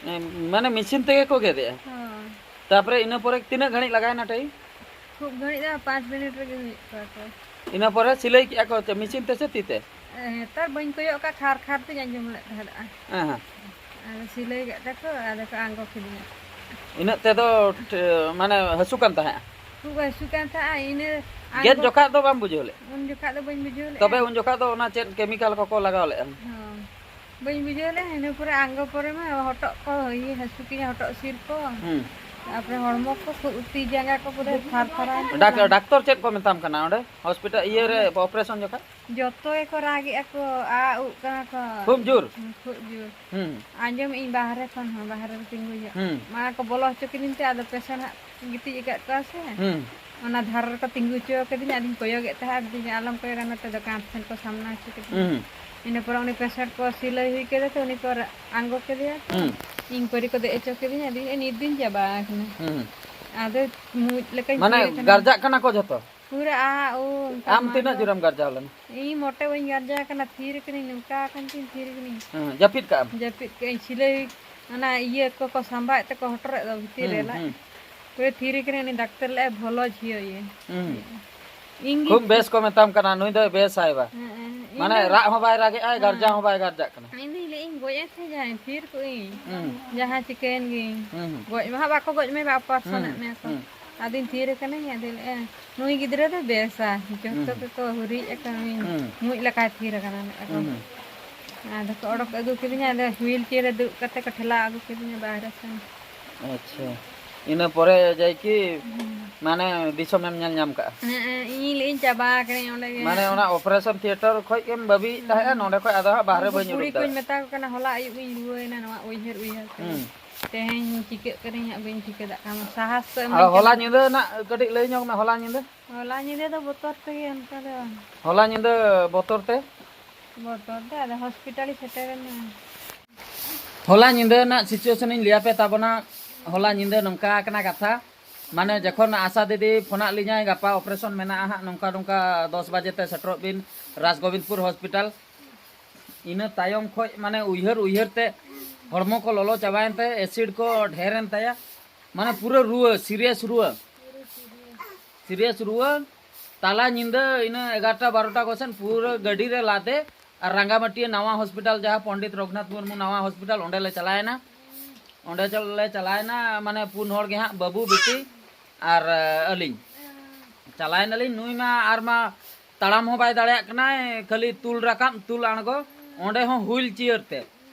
ᱮ, ᱢᱟᱱᱮ ᱢᱮᱥᱤᱱ ᱛᱮᱜᱮ ᱠᱚ ᱜᱮᱫᱮᱜᱼᱟ? ᱦᱳᱭ᱾ ᱛᱟᱯᱚᱨᱮ ᱤᱱᱟᱹ ᱯᱚᱨᱮ ᱛᱤᱱᱟᱹᱜ ᱜᱷᱟᱹᱲᱤᱡ ᱞᱟᱜᱟᱣᱮᱱᱟ ᱴᱟᱭᱤᱢ? ᱠᱷᱩᱵ ᱜᱷᱟᱹᱲᱤᱡ ᱫᱚ ᱯᱟᱸᱪ ᱢᱤᱱᱤᱴ ᱨᱮᱜᱮ ᱦᱩᱭᱩᱜ ᱠᱚᱣᱟ ᱠᱚ᱾ ᱤᱱᱟᱹ ᱯᱚᱨᱮ ᱥᱤᱞᱟᱹᱭ ᱠᱮᱜᱼᱟ ᱠᱚ ᱪᱮᱫ ᱢᱮᱥᱤᱱ ᱛᱮ ᱥᱮ ᱛᱤ ᱛᱮ? ᱮ, ᱱᱮᱛᱟᱨ ᱵᱟᱹᱧ ᱠᱚᱭᱚᱜ ᱠᱟᱜ, ᱠᱷᱟᱨ ᱠᱷᱟᱨ ᱛᱤᱧ ᱟᱸᱡᱚᱢ ᱞᱮᱫ ᱛᱟᱦᱮᱸᱫᱼᱟ᱾ ᱦᱮᱸ, ᱦᱮᱸ᱾ ᱟᱫᱚ ᱥᱤᱞᱟᱹᱭ ᱠᱮᱫ ᱛᱮᱠᱚ, ᱟᱫᱚ ᱠᱚ ᱟᱬᱜᱚ ᱠᱤᱫᱤᱧᱟ᱾ ᱤᱱᱟᱹᱜ ᱛᱮᱫᱚ ᱴᱷ-, ᱢᱟᱱᱮ ᱦᱟᱹᱥᱩ ᱠᱟᱱ ᱛᱟᱦᱮᱸᱫᱼᱟ? ᱠᱷᱩᱵ ᱦᱟᱹᱥᱩ ᱠᱟᱱ ᱛᱟᱦᱮᱸᱫᱼᱟ᱾ ᱤᱱᱟᱹ ᱜᱮᱫ ᱟᱬᱜᱚ ᱡᱚᱠᱷᱟᱜ ᱫᱚ ᱵᱟᱢ ᱵᱩᱡᱷᱟᱹᱣ ᱞᱮᱫᱼᱟ? ᱩᱱ ᱡᱚᱠᱷᱟᱜ ᱫᱚ ᱵᱟᱹᱧ ᱵᱩᱡᱷᱟᱹᱣ ᱞᱮᱫᱼᱟ᱾ ᱛᱚᱵᱮ ᱩᱱ ᱡᱚᱠᱷᱟᱜ ᱫᱚ ᱚᱱᱟ ᱪᱮᱫ ᱠᱮᱢᱤᱠᱟᱞ ᱠᱚᱠᱚ ᱞᱟᱜᱟᱣ ᱞᱮᱫᱼᱟ? ᱦᱚᱸ᱾ ᱵᱟᱹᱧ ᱵᱩᱡᱷᱟᱹᱣ ᱞᱮᱫᱼᱟ᱾ ᱤᱱᱟᱹ ᱯᱚᱨᱮ ᱟᱝᱜᱚ ᱯᱚᱨᱮ ᱢᱟ ᱦᱚᱴᱚᱜ ᱠᱚ ᱤᱭᱟᱹ ᱦᱟᱹᱥᱩ ᱠᱤᱧᱟ, ᱦᱚᱴᱚᱜ ᱥᱤᱨ ᱠᱚ᱾ ᱦᱩᱸ᱾ ᱛᱟᱨᱯᱚᱨᱮ ᱦᱚᱲᱢᱚ ᱠᱚ ᱠᱷᱩᱵ ᱛᱤ ᱡᱟᱸᱜᱟ ᱠᱚ ᱯᱩᱨᱟᱹ ᱛᱷᱟᱨ ᱛᱷᱟᱨᱟᱣᱮᱱ ᱛᱤᱧᱟ᱾ ᱰᱟᱠ-, ᱰᱟᱠᱛᱚᱨ ᱪᱮᱫ ᱠᱚ ᱢᱮᱛᱟᱢ ᱠᱟᱱᱟ ᱚᱸᱰᱮ ᱦᱚᱥᱯᱤᱴᱟᱞ ᱤᱭᱟᱹ ᱨᱮ ᱚᱯᱟᱨᱮᱥᱚᱱ ᱡᱚᱠᱷᱟᱜ? ᱡᱚᱛᱚ ᱜᱮᱠᱚ ᱨᱟᱜᱮᱜᱼᱟ ᱠᱚ, ᱟ ᱩᱜ ᱠᱟᱱᱟ ᱠᱚ᱾ ᱠᱷᱩᱵ ᱡᱳᱨ? ᱦᱩᱸ, ᱠᱷᱩᱵ ᱡᱳᱨ᱾ ᱦᱩᱸ᱾ ᱟᱸᱡᱚᱢᱮᱫ ᱟᱹᱧ ᱵᱟᱦᱨᱮ ᱠᱷᱚᱱ ᱦᱚᱸ, ᱵᱟᱦᱨᱮ ᱨᱮ ᱛᱤᱸᱜᱩ ᱧᱚᱜ᱾ ᱦᱩᱸ᱾ ᱢᱟ ᱠᱚ ᱵᱚᱞᱚ ᱦᱚᱪᱚ ᱠᱤᱫᱤᱧ ᱛᱮ, ᱟᱫᱚ ᱯᱮᱥᱮᱱᱴ ᱦᱟᱸᱜ ᱜᱤᱛᱤᱡ ᱟᱠᱟᱫ ᱠᱚᱣᱟ ᱥᱮ᱾ ᱦᱩᱸ᱾ ᱚᱱᱟ ᱫᱷᱟᱨᱮ ᱨᱮᱠᱚ ᱛᱤᱸᱜᱩ ᱦᱚᱪᱚ ᱠᱟᱫᱤᱧᱟ, ᱟᱫᱚᱧ ᱠᱚᱭᱚᱜᱮᱫ ᱛᱟᱦᱮᱸᱫ, ᱟᱫᱚᱧ ᱟᱞᱚᱢ ᱠᱚᱭᱚᱜᱟ, ᱱᱚᱛᱮ ᱫᱚ ᱠᱟᱸᱛ ᱴᱷᱮᱱ ᱠᱚ ᱥᱟᱢᱱᱟ ᱦᱚᱪᱚ ᱠᱟᱫᱤᱧᱟ᱾ ᱦᱩᱸ᱾ ᱤᱱᱟᱹ ᱯᱚᱨᱮ ᱩᱱᱤ ᱯᱮᱥᱮᱱᱴ ᱠᱚ ᱥᱤᱞᱟᱹᱭ ᱦᱩᱭ ᱠᱮᱫᱟ ᱛᱚ, ᱩᱱᱤ ᱠᱚ ᱨᱟ-, ᱟᱬᱜᱚ ᱠᱮᱫᱮᱭᱟ ᱛᱚ᱾ ᱦᱩᱸ᱾ ᱤᱧ ᱯᱟᱹᱨᱤ ᱠᱚ ᱫᱮᱡ ᱦᱚᱪᱚ ᱠᱮᱫᱤᱧᱟ, ᱟᱫᱚᱧ ᱱᱤᱛ ᱫᱩᱧ ᱪᱟᱵᱟ ᱟᱠᱟᱱᱟ᱾ ᱦᱩᱸ᱾ ᱟᱫᱚ ᱢᱩᱸᱡ ᱞᱮᱠᱟᱧ ᱢᱟᱱᱮ ᱛᱷᱤᱨ ᱟᱠᱟᱱᱟ᱾ ᱜᱟᱨᱡᱟᱜ ᱠᱟᱱᱟ ᱠᱚ ᱡᱷᱚᱛᱚ? ᱯᱩᱨᱟᱹ ᱟ ᱩ ᱚᱱᱠᱟ ᱟᱢ ᱢᱟ ᱛᱤᱱᱟᱹᱜ ᱫᱚ᱾ ᱡᱳᱨᱮᱢ ᱜᱟᱨᱡᱟᱣ ᱞᱮᱱᱟ? ᱤᱧ ᱢᱚᱴᱮ ᱵᱟᱹᱧ ᱜᱟᱨᱡᱟᱣ ᱟᱠᱟᱱᱟ, ᱛᱷᱤᱨ ᱟᱠᱟᱱᱟᱹᱧ, ᱱᱚᱝᱠᱟ ᱟᱠᱟᱱ ᱛᱤᱧ ᱛᱷᱤᱨ ᱟᱠᱟᱱᱟᱹᱧ᱾ ᱦᱮᱸ, ᱡᱟᱹᱯᱤᱫ ᱠᱟᱜ ᱟᱢ? ᱡᱟᱹᱯᱤᱫ ᱠᱟᱜ ᱟᱹᱧ, ᱥᱤᱞᱟᱹᱭ ᱚᱱᱟ ᱤᱭᱟᱹ ᱠᱚᱠᱚ ᱥᱟᱢᱵᱟᱣᱮᱫ ᱛᱮᱠᱚ ᱦᱚᱴᱚᱨᱮᱫ ᱫᱚ ᱵᱷᱤᱛᱤᱨ ᱨᱮ ᱦᱩᱸ, ᱞᱟᱡ᱾ ᱦᱩᱸ᱾ ᱯᱩᱨᱟᱹ ᱛᱷᱤᱨ ᱟᱠᱟᱱᱟᱹᱧ, ᱩᱱᱤ ᱰᱟᱠᱛᱟᱨ ᱞᱟᱹᱭᱮᱫᱼᱟᱭ ᱵᱷᱚᱞᱚ ᱡᱷᱤᱭᱟᱹ ᱤᱭᱟᱹ᱾ ᱦᱩᱸ᱾ ᱤᱧ ᱜᱮ ᱠᱷᱩᱵ ᱵᱮᱥ ᱠᱚ ᱢᱮᱛᱟᱢ ᱠᱟᱱᱟ, ᱱᱩᱭ ᱫᱚᱭ ᱵᱮᱥᱟᱭ ᱵᱟ᱾ ᱦᱮᱸ, ᱦᱮᱸ᱾ ᱤᱧ ᱢᱟᱱᱮ ᱫᱚ ᱨᱟᱜ ᱦᱚᱸ ᱵᱟᱭ ᱨᱟᱜᱮᱜᱼᱟᱭ, ᱦᱮᱸ᱾ ᱜᱟᱨᱡᱟᱣ ᱦᱚᱸ ᱵᱟᱭ ᱜᱟᱨᱡᱟᱜ ᱠᱟᱱᱟ᱾ ᱤᱧ ᱫᱚᱧ ᱞᱟᱹᱭᱮᱫ ᱤᱧ ᱜᱚᱡ ᱮᱱ ᱠᱷᱟᱱ ᱡᱟᱦᱟᱸᱭ ᱛᱷᱤᱨ ᱠᱚᱜ ᱤᱧ᱾ ᱦᱩᱸ᱾ ᱡᱟᱦᱟᱸ ᱪᱤᱠᱟᱹᱭᱮᱱ ᱜᱤᱧ᱾ ᱦᱩᱸ, ᱦᱩᱸ᱾ ᱜᱚᱡ ᱢᱟ ᱦᱟᱸᱜ ᱵᱟᱠᱚ ᱜᱚᱡ ᱢᱮ, ᱵᱟ ᱚᱯᱟᱨᱥᱚᱱᱮᱫ ᱦᱩᱸ, ᱢᱮᱭᱟ ᱠᱚ᱾ ᱦᱩᱸ᱾ ᱟᱫᱚᱧ ᱛᱷᱤᱨ ᱟᱠᱟᱱᱟᱹᱧ, ᱟᱫᱚᱧ ᱞᱟᱹᱭᱮᱫᱼᱟ, ᱱᱩᱭ ᱜᱤᱫᱽᱨᱟᱹ ᱫᱚ ᱵᱮᱥᱟ, ᱡᱚᱛᱚ ᱦᱩᱸ, ᱦᱩᱸ᱾ ᱜᱮᱠᱚ ᱦᱩᱨᱤᱡ ᱟᱠᱟᱱᱟ, ᱦᱩᱸ᱾ ᱢᱩᱸᱡ ᱞᱮᱠᱟᱭ ᱛᱷᱤᱨ ᱟᱠᱟᱱᱟ, ᱢᱮᱱᱮᱫ ᱠᱚ᱾ ᱦᱩᱸ, ᱦᱩᱸ᱾ ᱟᱫᱚ ᱠᱚ ᱚᱰᱚᱠ ᱟᱹᱜᱩ ᱠᱤᱫᱤᱧᱟ, ᱟᱫᱚ ᱦᱩᱭᱤᱞ ᱪᱮᱭᱟᱨ ᱨᱮ ᱫᱩᱲᱩᱵ ᱠᱟᱛᱮ ᱠᱚ ᱴᱷᱮᱞᱟᱣ ᱟᱹᱜᱩ ᱠᱤᱫᱤᱧᱟ ᱵᱟᱦᱨᱮ ᱥᱮᱱ᱾ ᱟᱪᱪᱷᱟ, ᱤᱱᱟᱹ ᱯᱚᱨᱮ ᱡᱟᱭ ᱠᱤ ᱦᱩᱸ᱾ ᱢᱟᱱᱮ ᱫᱤᱥᱚᱢᱮᱢ ᱧᱮᱞ ᱧᱟᱢ ᱠᱟᱜᱼᱟ? ᱦᱮᱸ, ᱦᱮᱸ, ᱤᱧ ᱞᱟᱹᱭᱮᱫ ᱤᱧ ᱪᱟᱵᱟ ᱟᱠᱟᱱᱟᱹᱧ ᱚᱸᱰᱮ ᱜᱮ᱾ ᱢᱟᱱᱮ ᱚᱱᱟ ᱚᱯᱟᱨᱮᱥᱚᱱ ᱛᱷᱤᱭᱮᱴᱟᱨ ᱠᱷᱚᱡ ᱜᱮᱢ ᱵᱟᱹᱵᱤᱭᱮᱫ ᱛᱟᱦᱮᱸᱜᱼᱟ, ᱦᱩᱸ᱾ ᱱᱚᱸᱰᱮ ᱠᱷᱚᱡ ᱟᱫᱚ ᱦᱟᱸᱜ ᱵᱟᱦᱨᱮ ᱩᱱᱠᱩ ᱵᱟᱹᱧ ᱠᱩᱲᱤ ᱩᱰᱩᱠ ᱠᱚᱧ ᱫᱟᱲᱮᱭᱟᱜᱼᱟ᱾ ᱢᱮᱛᱟ ᱠᱚ ᱠᱟᱱᱟ, ᱦᱚᱞᱟ ᱟᱹᱭᱩᱵ ᱤᱧ ᱨᱩᱣᱟᱹᱲᱮᱱᱟ ᱱᱚᱣᱟ ᱩᱭᱦᱟᱹᱨ ᱩᱭᱦᱟᱹᱨ ᱛᱮ᱾ ᱦᱩᱸ᱾ ᱛᱮᱦᱮᱧ ᱪᱤᱠᱟᱹᱜ ᱠᱟᱹᱱᱟᱹᱧ ᱦᱟᱸᱜ ᱵᱟᱹᱧ ᱴᱷᱤᱠᱟᱹ ᱫᱟᱲᱮᱭᱟᱜ ᱠᱟᱱᱟ᱾ ᱥᱟᱦᱟᱥ ᱠᱚ ᱟᱨ ᱮᱢᱟᱹᱧ ᱦᱚᱞᱟ ᱠᱟᱱᱟ᱾ ᱧᱤᱫᱟᱹ ᱨᱮᱱᱟᱜ ᱠᱟᱹᱴᱤᱡ ᱞᱟᱹᱭ ᱧᱚᱜ ᱢᱮ, ᱦᱚᱞᱟ ᱧᱤᱫᱟᱹ? ᱦᱚᱞᱟ ᱧᱤᱫᱟᱹ ᱫᱚ ᱵᱚᱛᱚᱨ ᱛᱮᱜᱮ ᱚᱱᱠᱟ ᱫᱚ᱾ ᱦᱚᱞᱟ ᱧᱤᱫᱟᱹ ᱵᱚᱛᱚᱨ ᱛᱮ? ᱵᱚᱛᱚᱨ ᱛᱮ, ᱟᱫᱚ ᱦᱚᱥᱯᱤᱴᱟᱞᱤᱧ ᱥᱮᱴᱮᱨᱮᱱᱟ᱾ ᱦᱚᱞᱟ ᱧᱤᱫᱟᱹ ᱨᱮᱱᱟᱜ situation ᱤᱧ ᱞᱟᱹᱭ ᱟᱯᱮ ᱛᱟᱵᱚᱱᱟ᱾ ᱦᱚᱞᱟ ᱧᱤᱫᱟᱹ ᱱᱚᱝᱠᱟ ᱠᱟᱱᱟ ᱠᱟᱛᱷᱟ, ᱢᱟᱱᱮ ᱡᱚᱠᱷᱚᱱ ᱟᱥᱟ ᱫᱤᱫᱤ ᱯᱷᱳᱱᱟᱫ ᱞᱤᱧᱟᱭ, "ᱜᱟᱯᱟ ᱚᱯᱟᱨᱮᱥᱚᱱ ᱢᱮᱱᱟᱜᱼᱟ ᱦᱟᱸᱜ, ᱱᱚᱝᱠᱟ ᱱᱚᱝᱠᱟ ᱫᱚᱥ ᱵᱟᱡᱮ ᱛᱮ ᱥᱮᱴᱮᱨᱚᱜ ᱵᱤᱱ ᱨᱟᱡᱽ ᱜᱳᱵᱤᱱᱫᱽᱯᱩᱨ ᱦᱚᱥᱯᱤᱴᱟᱞ", ᱤᱱᱟᱹ ᱛᱟᱭᱚᱢ ᱠᱷᱚᱡ ᱢᱟᱱᱮ ᱩᱭᱦᱟᱹᱨ ᱩᱭᱦᱟᱹᱨ ᱛᱮ ᱦᱚᱲᱢᱚ ᱠᱚ ᱞᱚᱞᱚ ᱪᱟᱵᱟᱭᱮᱱ ᱛᱟᱭᱟ, acid ᱠᱚ ᱰᱷᱮᱨᱮᱱ ᱛᱟᱭᱟ, ᱢᱟᱱᱮ ᱯᱩᱨᱟᱹ ᱨᱩᱣᱟᱹ, serious ᱨᱩᱣᱟᱹ, serious ᱨᱩᱣᱟᱹ᱾ ᱛᱟᱞᱟ ᱧᱤᱫᱟᱹ ᱤᱱᱟᱹ ᱮᱜᱟᱨᱚᱴᱟ ᱵᱟᱨᱚᱴᱟ ᱠᱚᱥᱮᱱ ᱯᱩᱨᱟᱹ ᱜᱟᱹᱰᱤ ᱨᱮ ᱞᱟᱫᱮ ᱟᱨ ᱨᱟᱸᱜᱟᱢᱟᱹᱴᱤᱭᱟᱹ ᱱᱟᱣᱟ ᱦᱚᱥᱯᱤᱴᱟᱞ, ᱡᱟᱦᱟᱸ ᱯᱚᱱᱰᱤᱛ ᱨᱚᱜᱷᱩᱱᱟᱛᱷ ᱢᱩᱨᱢᱩ ᱱᱟᱣᱟ ᱦᱚᱥᱯᱤᱴᱟᱞ, ᱚᱸᱰᱮ ᱞᱮ ᱪᱟᱞᱟᱣᱮᱱᱟ᱾ ᱚᱸᱰᱮ ᱪᱚ-, ᱞᱮ ᱪᱟᱞᱟᱣᱮᱱᱟ, ᱢᱟᱱᱮ ᱯᱩᱱ ᱦᱚᱲ ᱜᱮ ᱦᱟᱸᱜ, ᱵᱟᱹᱵᱩ, ᱵᱤᱴᱤ ᱟᱨ, ᱮ, ᱟᱹᱞᱤᱧ᱾ ᱪᱟᱞᱟᱣᱮᱱᱟᱞᱤᱧ, ᱱᱩᱭ ᱢᱟ ᱟᱨ ᱢᱟ ᱛᱟᱲᱟᱢ ᱦᱚᱸ ᱵᱟᱭ ᱫᱟᱲᱮᱭᱟᱜ ᱠᱟᱱᱟᱭ, ᱠᱷᱟᱹᱞᱤ ᱛᱩᱞ ᱨᱟᱠᱟᱵ, ᱛᱩᱞ ᱟᱬᱜᱚ᱾ ᱚᱸᱰᱮ ᱦᱚᱸ ᱦᱩᱭᱤᱞ ᱪᱮᱭᱟᱨ ᱛᱮ,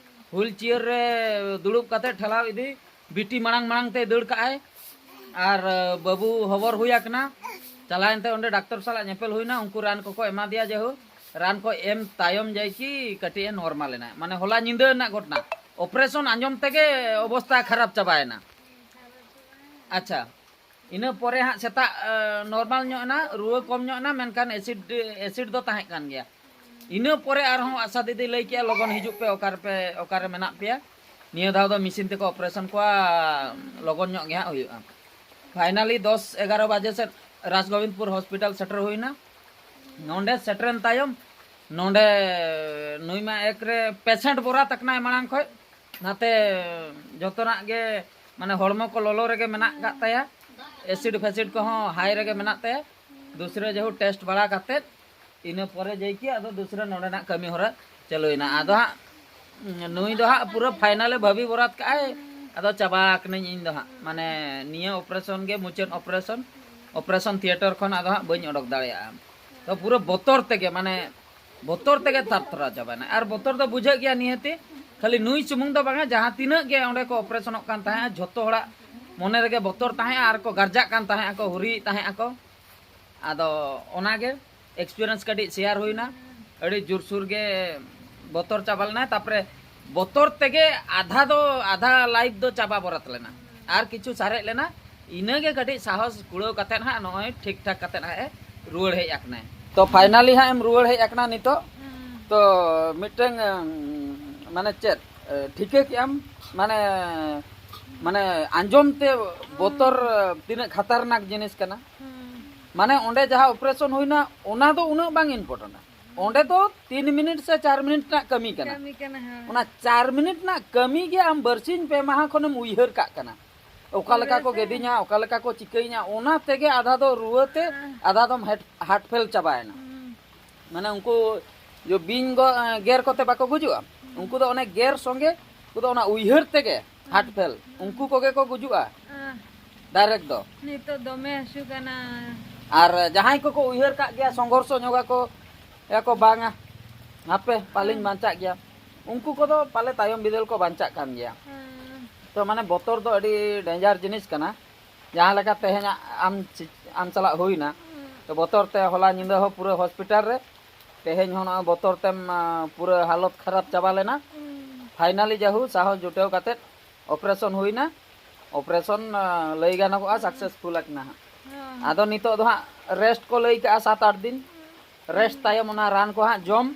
ᱦᱩᱭᱤᱞ ᱪᱮᱭᱟᱨ ᱨᱮ ᱫᱩᱲᱩᱵ ᱠᱟᱛᱮ ᱴᱷᱮᱞᱟᱣ ᱤᱫᱤ, ᱵᱤᱴᱤ ᱢᱟᱲᱟᱝ ᱢᱟᱲᱟᱝ ᱛᱮᱭ ᱫᱟᱹᱲ ᱠᱟᱜᱼᱟᱭ᱾ ᱟᱨ ᱵᱟᱹᱵᱩ ᱦᱚᱵᱚᱨ ᱦᱩᱭ ᱟᱠᱟᱱᱟ, ᱪᱟᱞᱟᱣᱮᱱ ᱛᱮ ᱚᱸᱰᱮ ᱰᱟᱠᱛᱚᱨ ᱥᱟᱞᱟᱜ ᱧᱮᱯᱮᱞ ᱦᱩᱭᱱᱟ᱾ ᱩᱱᱠᱩ ᱨᱟᱱ ᱠᱚᱠᱚ ᱮᱢᱟ ᱫᱮᱭᱟ, ᱡᱮᱦᱳᱠ ᱨᱟᱱ ᱠᱚ ᱮᱢ ᱛᱟᱭᱚᱢ ᱡᱟᱭ ᱠᱤ ᱠᱟᱹᱴᱤᱡ ᱮ ᱱᱚᱨᱢᱟᱞ ᱮᱱᱟ᱾ ᱢᱟᱱᱮ ᱦᱚᱞᱟ ᱧᱤᱫᱟᱹ ᱨᱮᱱᱟᱜ ᱜᱷᱚᱴᱚᱱᱟ, ᱚᱯᱟᱨᱮᱥᱚᱱ ᱟᱸᱡᱚᱢ ᱛᱮᱜᱮ ᱚᱵᱚᱥᱛᱟ ᱠᱷᱟᱨᱟᱯ ᱪᱟᱵᱟᱭᱮᱱᱟ᱾ ᱟᱪᱪᱷᱟ, ᱤᱱᱟᱹ ᱯᱚᱨᱮ ᱦᱟᱸᱜ ᱥᱮᱛᱟᱜ ᱱᱚᱨᱢᱟᱞ ᱧᱚᱜ ᱮᱱᱟ, ᱨᱩᱣᱟᱹ ᱠᱚᱢ ᱧᱚᱜ ᱮᱱᱟ, ᱢᱮᱱᱠᱷᱟᱱ ᱮᱥᱤᱰ ᱮᱥᱤᱰ ᱫᱚ ᱛᱟᱦᱮᱸ ᱠᱟᱱ ᱜᱮᱭᱟ᱾ ᱤᱱᱟᱹ ᱯᱚᱨᱮ ᱟᱨᱦᱚᱸ ᱟᱥᱟ ᱫᱤᱫᱤ ᱞᱟᱹᱭ ᱠᱮᱜᱼᱟ, ᱞᱚᱜᱚᱱ ᱦᱤᱡᱩᱜ ᱯᱮ, ᱚᱠᱟ ᱨᱮᱯᱮ ᱚᱠᱟᱨᱮ ᱢᱮᱱᱟᱜ ᱯᱮᱭᱟ᱾ ᱱᱤᱭᱟᱹ ᱫᱷᱟᱣ ᱫᱚ ᱢᱮᱥᱤᱱ ᱛᱮᱠᱚ ᱚᱯᱟᱨᱮᱥᱚᱱ ᱠᱚᱣᱟ, ᱞᱚᱜᱚᱱ ᱧᱚᱜ ᱜᱮ ᱦᱟᱸᱜ ᱦᱩᱭᱩᱜᱼᱟ᱾ ᱯᱷᱟᱭᱱᱟᱞᱤ ᱫᱚᱥ ᱮᱜᱟᱨᱚ ᱵᱟᱡᱮ ᱥᱮᱫ ᱨᱟᱡᱽᱜᱳᱵᱤᱱᱫᱽᱯᱩᱨ ᱦᱚᱥᱯᱤᱴᱟᱞ ᱥᱮᱴᱮᱨ ᱦᱩᱭᱱᱟ᱾ ᱱᱚᱸᱰᱮ ᱥᱮᱴᱮᱨᱮᱱ ᱛᱟᱭᱚᱢ, ᱱᱚᱸᱰᱮ ᱱᱩᱭ ᱢᱟ ᱮᱠ ᱨᱮ ᱯᱮᱥᱮᱱᱴ ᱵᱚᱨᱟᱛ ᱟᱠᱟᱱᱟᱭ ᱢᱟᱲᱟᱝ ᱠᱷᱚᱡ, ᱱᱟᱛᱮ ᱡᱚᱛᱚᱱᱟᱜ ᱜᱮ, ᱢᱟᱱᱮ ᱦᱚᱲᱢᱚ ᱠᱚ ᱞᱚᱞᱚ ᱨᱮᱜᱮ ᱢᱮᱱᱟᱜ ᱟᱠᱟᱫ ᱛᱟᱭᱟ, ᱮᱥᱤᱰ ᱯᱷᱮᱥᱤᱰ ᱠᱚᱦᱚᱸ ᱦᱟᱭ ᱨᱮᱜᱮ ᱢᱮᱱᱟᱜ ᱛᱟᱭᱟ᱾ ᱫᱩᱥᱨᱟᱹ ᱡᱮᱦᱳᱠ ᱴᱮᱥᱴ ᱵᱟᱲᱟ ᱠᱟᱛᱮᱫ ᱤᱱᱟᱹ ᱯᱚᱨᱮ ᱡᱮᱭ ᱠᱤ ᱟᱫᱚ ᱫᱩᱥᱨᱟᱹ ᱱᱚᱸᱰᱮᱱᱟᱜ ᱠᱟᱹᱢᱤ ᱦᱚᱨᱟ ᱪᱟᱹᱞᱩᱭᱮᱱᱟ᱾ ᱟᱫᱚ ᱦᱟᱸᱜ ᱱᱩᱭ ᱫᱚ ᱦᱟᱸᱜ ᱯᱩᱨᱟᱹ ᱯᱷᱟᱭᱱᱟᱞᱮ ᱵᱷᱟᱹᱵᱤ ᱵᱚᱨᱟᱛ ᱠᱟᱜᱼᱟᱭ, ᱟᱫᱚ ᱪᱟᱵᱟ ᱟᱠᱟᱱᱟᱹᱧ ᱤᱧ ᱫᱚ ᱦᱟᱸᱜ, ᱢᱟᱱᱮ ᱱᱤᱭᱟᱹ ᱚᱯᱟᱨᱮᱥᱚᱱ ᱜᱮ ᱢᱩᱪᱟᱹᱫ ᱚᱯᱟᱨᱮᱥᱚᱱ, ᱚᱯᱟᱨᱮᱥᱚᱱ ᱛᱷᱤᱭᱮᱴᱟᱨ ᱠᱷᱚᱱ ᱟᱫᱚ ᱦᱟᱸᱜ ᱵᱟᱹᱧ ᱚᱰᱚᱠ ᱫᱟᱲᱮᱭᱟᱜᱼᱟ᱾ ᱛᱚ ᱯᱩᱨᱟᱹ ᱵᱚᱛᱚᱨ ᱛᱮᱜᱮ, ᱢᱟᱱᱮ ᱵᱚᱛᱚᱨ ᱛᱮᱜᱮ ᱛᱟᱨᱛᱚᱨᱟ ᱪᱟᱵᱟᱭᱮᱱᱟ᱾ ᱟᱨ ᱵᱚᱛᱚᱨ ᱫᱚ ᱵᱩᱡᱷᱟᱹᱜ ᱜᱮᱭᱟ ᱱᱤᱦᱟᱹᱛᱤ, ᱠᱷᱟᱹᱞᱤ ᱱᱩᱭ ᱥᱩᱢᱩᱝ ᱫᱚ ᱵᱟᱝᱟ, ᱡᱟᱦᱟᱸ ᱛᱤᱱᱟᱹᱜ ᱜᱮ ᱚᱸᱰᱮ ᱠᱚ ᱚᱯᱟᱨᱮᱥᱚᱱᱚᱜ ᱠᱟᱱ ᱛᱟᱦᱮᱸᱫ, ᱡᱷᱚᱛᱚ ᱦᱚᱲᱟᱜ ᱢᱚᱱᱮ ᱨᱮᱜᱮ ᱵᱚᱛᱚᱨ ᱛᱟᱦᱮᱸᱜᱼᱟ, ᱟᱨ ᱠᱚ ᱜᱟᱨᱡᱟᱜ ᱠᱟᱱ ᱛᱟᱦᱮᱸᱜᱼᱟ, ᱠᱚ ᱦᱩᱨᱤᱭᱮᱫ ᱛᱟᱦᱮᱸᱜᱼᱟ ᱠᱚ᱾ ᱟᱫᱚ ᱚᱱᱟᱜᱮ ᱮᱠᱥᱯᱤᱨᱤᱭᱮᱱᱥ ᱠᱟᱹᱴᱤᱡ ᱥᱮᱭᱟᱨ ᱦᱩᱭᱱᱟ᱾ ᱟᱹᱰᱤ ᱡᱳᱨᱥᱳᱨ ᱜᱮ ᱵᱚᱛᱚᱨ ᱪᱟᱵᱟ ᱞᱮᱱᱟ᱾ ᱛᱟᱨᱯᱚᱨᱮ ᱵᱚᱛᱚᱨ ᱛᱮᱜᱮ ᱟᱫᱷᱟ ᱫᱚ, ᱟᱫᱷᱟ ᱞᱟᱭᱤᱯᱷ ᱫᱚ ᱪᱟᱵᱟ ᱵᱚᱨᱟᱛ ᱞᱮᱱᱟ, ᱟᱨ ᱠᱤᱪᱷᱩ ᱥᱟᱨᱮᱡ ᱞᱮᱱᱟ᱾ ᱤᱱᱟᱹᱜᱮ ᱠᱟᱹᱴᱤᱡ ᱥᱟᱦᱚᱥ ᱠᱩᱲᱟᱹᱣ ᱠᱟᱛᱮᱫ ᱦᱟᱸᱜ ᱱᱚᱜᱼᱚᱭ ᱴᱷᱤᱠ ᱴᱷᱟᱠ ᱠᱟᱛᱮᱫ ᱦᱟᱸᱜ ᱮ ᱨᱩᱣᱟᱹᱲ ᱦᱮᱡ ᱟᱠᱟᱱᱟᱭ᱾ ᱛᱚ ᱯᱷᱟᱭᱱᱟᱞᱤ ᱦᱟᱸᱜ ᱮᱢ ᱨᱩᱣᱟᱹᱲ ᱦᱮᱡ ᱟᱠᱟᱱᱟ ᱱᱤᱛᱚᱜ᱾ ᱛᱚ ᱢᱤᱫᱴᱟᱝ ᱢᱟᱱᱮ ᱪᱮᱫ ᱴᱷᱤᱠᱟᱹ ᱠᱮᱜ ᱟᱢ, ᱢᱟᱱᱮ ᱢᱟᱱᱮ ᱟᱸᱡᱚᱢ ᱛᱮ ᱵᱚᱛᱚᱨ ᱛᱤᱱᱟᱹᱜ ᱠᱷᱟᱛᱟᱨᱱᱟᱠ ᱡᱤᱱᱤᱥ ᱠᱟᱱᱟ᱾ ᱢᱟᱱᱮ ᱚᱸᱰᱮ ᱡᱟᱦᱟᱸ ᱚᱯᱟᱨᱮᱥᱚᱱ ᱦᱩᱭᱱᱟ, ᱚᱱᱟ ᱫᱚ ᱩᱱᱟᱹᱜ ᱵᱟᱝ ᱤᱢᱯᱚᱨᱴᱮᱱᱴᱟ᱾ ᱚᱸᱰᱮ ᱫᱚ ᱛᱤᱱ ᱢᱤᱱᱤᱴ ᱥᱮ ᱪᱟᱨ ᱢᱤᱱᱤᱴ ᱨᱮᱱᱟᱜ ᱠᱟᱹᱢᱤ ᱠᱟᱱᱟ᱾ ᱠᱟᱹᱢᱤ ᱠᱟᱱᱟ, ᱦᱳᱭ᱾ ᱚᱱᱟ ᱪᱟᱨ ᱢᱤᱱᱤᱴ ᱨᱮᱱᱟᱜ ᱠᱟᱹᱢᱤ ᱜᱮ ᱟᱢ ᱵᱟᱨᱥᱤᱧ ᱯᱮ ᱢᱟᱦᱟ ᱠᱷᱚᱱᱮᱢ ᱩᱭᱦᱟᱹᱨ ᱠᱟᱜ ᱠᱟᱱᱟ, ᱚᱠᱟ ᱞᱮᱠᱟ ᱠᱚ ᱯᱩᱨᱟᱹ ᱥᱮ᱾ ᱜᱮᱫᱤᱧᱟ, ᱚᱠᱟ ᱞᱮᱠᱟ ᱠᱚ ᱪᱤᱠᱟᱹᱧᱟ᱾ ᱚᱱᱟ ᱛᱮᱜᱮ ᱟᱫᱷᱟ ᱫᱚ ᱨᱩᱣᱟᱹ ᱛᱮ, ᱦᱮᱸ᱾ ᱟᱫᱷᱟ ᱫᱚᱢ ᱦᱟᱴ ᱯᱷᱮᱞ ᱪᱟᱵᱟᱭᱮᱱᱟ᱾ ᱦᱩᱸ᱾ ᱢᱟᱱᱮ ᱩᱱᱠᱩ ᱡᱚ ᱵᱤᱧ ᱜᱚ-, ᱜᱮᱨ ᱠᱚᱛᱮ ᱵᱟᱠᱚ ᱜᱩᱡᱩᱜᱼᱟ, ᱩᱱᱠᱩ ᱫᱚ ᱚᱱᱮ ᱜᱮᱨ ᱥᱚᱸᱜᱮ ᱩᱱᱠᱩ ᱫᱚ ᱚᱱᱟ ᱩᱭᱦᱟᱹᱨ ᱛᱮᱜᱮ ᱦᱟᱴ ᱯᱷᱮᱞ, ᱩᱱᱠᱩ ᱠᱚᱜᱮ ᱠᱚ ᱜᱩᱡᱩᱜᱼᱟ ᱟᱦ, ᱰᱟᱭᱨᱮᱠᱴ ᱫᱚ᱾ ᱱᱤᱛᱚᱜ ᱫᱚᱢᱮ ᱦᱟᱹᱥᱩ ᱠᱟᱱᱟ᱾ ᱟᱨ ᱡᱟᱦᱟᱸᱭ ᱠᱚᱠᱚ ᱩᱭᱦᱟᱹᱨ ᱠᱟᱜ ᱜᱮᱭᱟ, ᱥᱚᱝᱜᱷᱚᱨᱥᱚ ᱧᱚᱜᱟ ᱠᱚ, ᱭᱟ ᱠᱚ ᱵᱟᱝᱟ, ᱦᱟᱯᱮ, ᱯᱟᱞᱮᱧ ᱵᱟᱧᱪᱟᱜ ᱜᱮᱭᱟ᱾ ᱩᱱᱠᱩ ᱠᱚᱫᱚ ᱯᱟᱞᱮ ᱛᱟᱭᱚᱢ ᱵᱤᱫᱟᱹᱞ ᱠᱚ ᱵᱟᱧᱪᱟᱜ ᱠᱟᱱ ᱜᱮᱭᱟ᱾ ᱦᱮᱸ᱾ ᱛᱚ ᱢᱟᱱᱮ ᱵᱚᱛᱚᱨ ᱫᱚ ᱟᱹᱰᱤ ᱰᱮᱧᱡᱟᱨ ᱡᱤᱱᱤᱥ ᱠᱟᱱᱟ᱾ ᱡᱟᱦᱟᱸ ᱞᱮᱠᱟ ᱛᱮᱦᱮᱧ ᱟᱢ ᱪᱤ- ᱟᱢ ᱥᱟᱞᱟᱜ ᱦᱩᱭᱱᱟ, ᱛᱚ ᱵᱚᱛᱚᱨ ᱛᱮ ᱦᱚᱞᱟ ᱧᱤᱫᱟᱹ ᱦᱚᱸ ᱯᱩᱨᱟᱹ ᱦᱚᱥᱯᱤᱴᱟᱞ ᱨᱮ, ᱛᱮᱦᱮᱧ ᱦᱚᱸ ᱱᱚᱜᱼᱚᱭ ᱵᱚᱛᱚᱨ ᱛᱮᱢ, ᱟ, ᱯᱩᱨᱟᱹ ᱦᱟᱞᱚᱛ ᱠᱷᱟᱨᱟᱯ ᱪᱟᱵᱟ ᱞᱮᱱᱟ᱾ ᱯᱷᱟᱭᱱᱟᱞᱤ ᱡᱟᱦᱩ ᱥᱟᱦᱚᱥ ᱡᱩᱴᱟᱹᱣ ᱠᱟᱛᱮᱫ ᱚᱯᱟᱨᱮᱥᱚᱱ ᱦᱩᱭᱱᱟ᱾ ᱚᱯᱟᱨᱮᱥᱚᱱ, ᱟ, ᱞᱟᱹᱭ ᱜᱟᱱᱚᱜᱚᱜᱼᱟ ᱥᱟᱠᱥᱮᱥᱯᱷᱩᱞ ᱟᱠᱟᱱᱟ ᱦᱟᱸᱜ᱾ ᱦᱮᱸ᱾ ᱟᱫᱚ ᱱᱤᱛᱚᱜ ᱫᱚ ᱦᱟᱸᱜ ᱨᱮᱥᱴ ᱠᱚ ᱞᱟᱹᱭ ᱠᱟᱜᱼᱟ ᱥᱟᱛ ᱟᱴ ᱫᱤᱱ᱾ ᱨᱮᱥᱴ ᱛᱟᱭᱚᱢ ᱚᱱᱟ ᱨᱟᱱ ᱠᱚ ᱦᱟᱸᱜ ᱡᱚᱢ,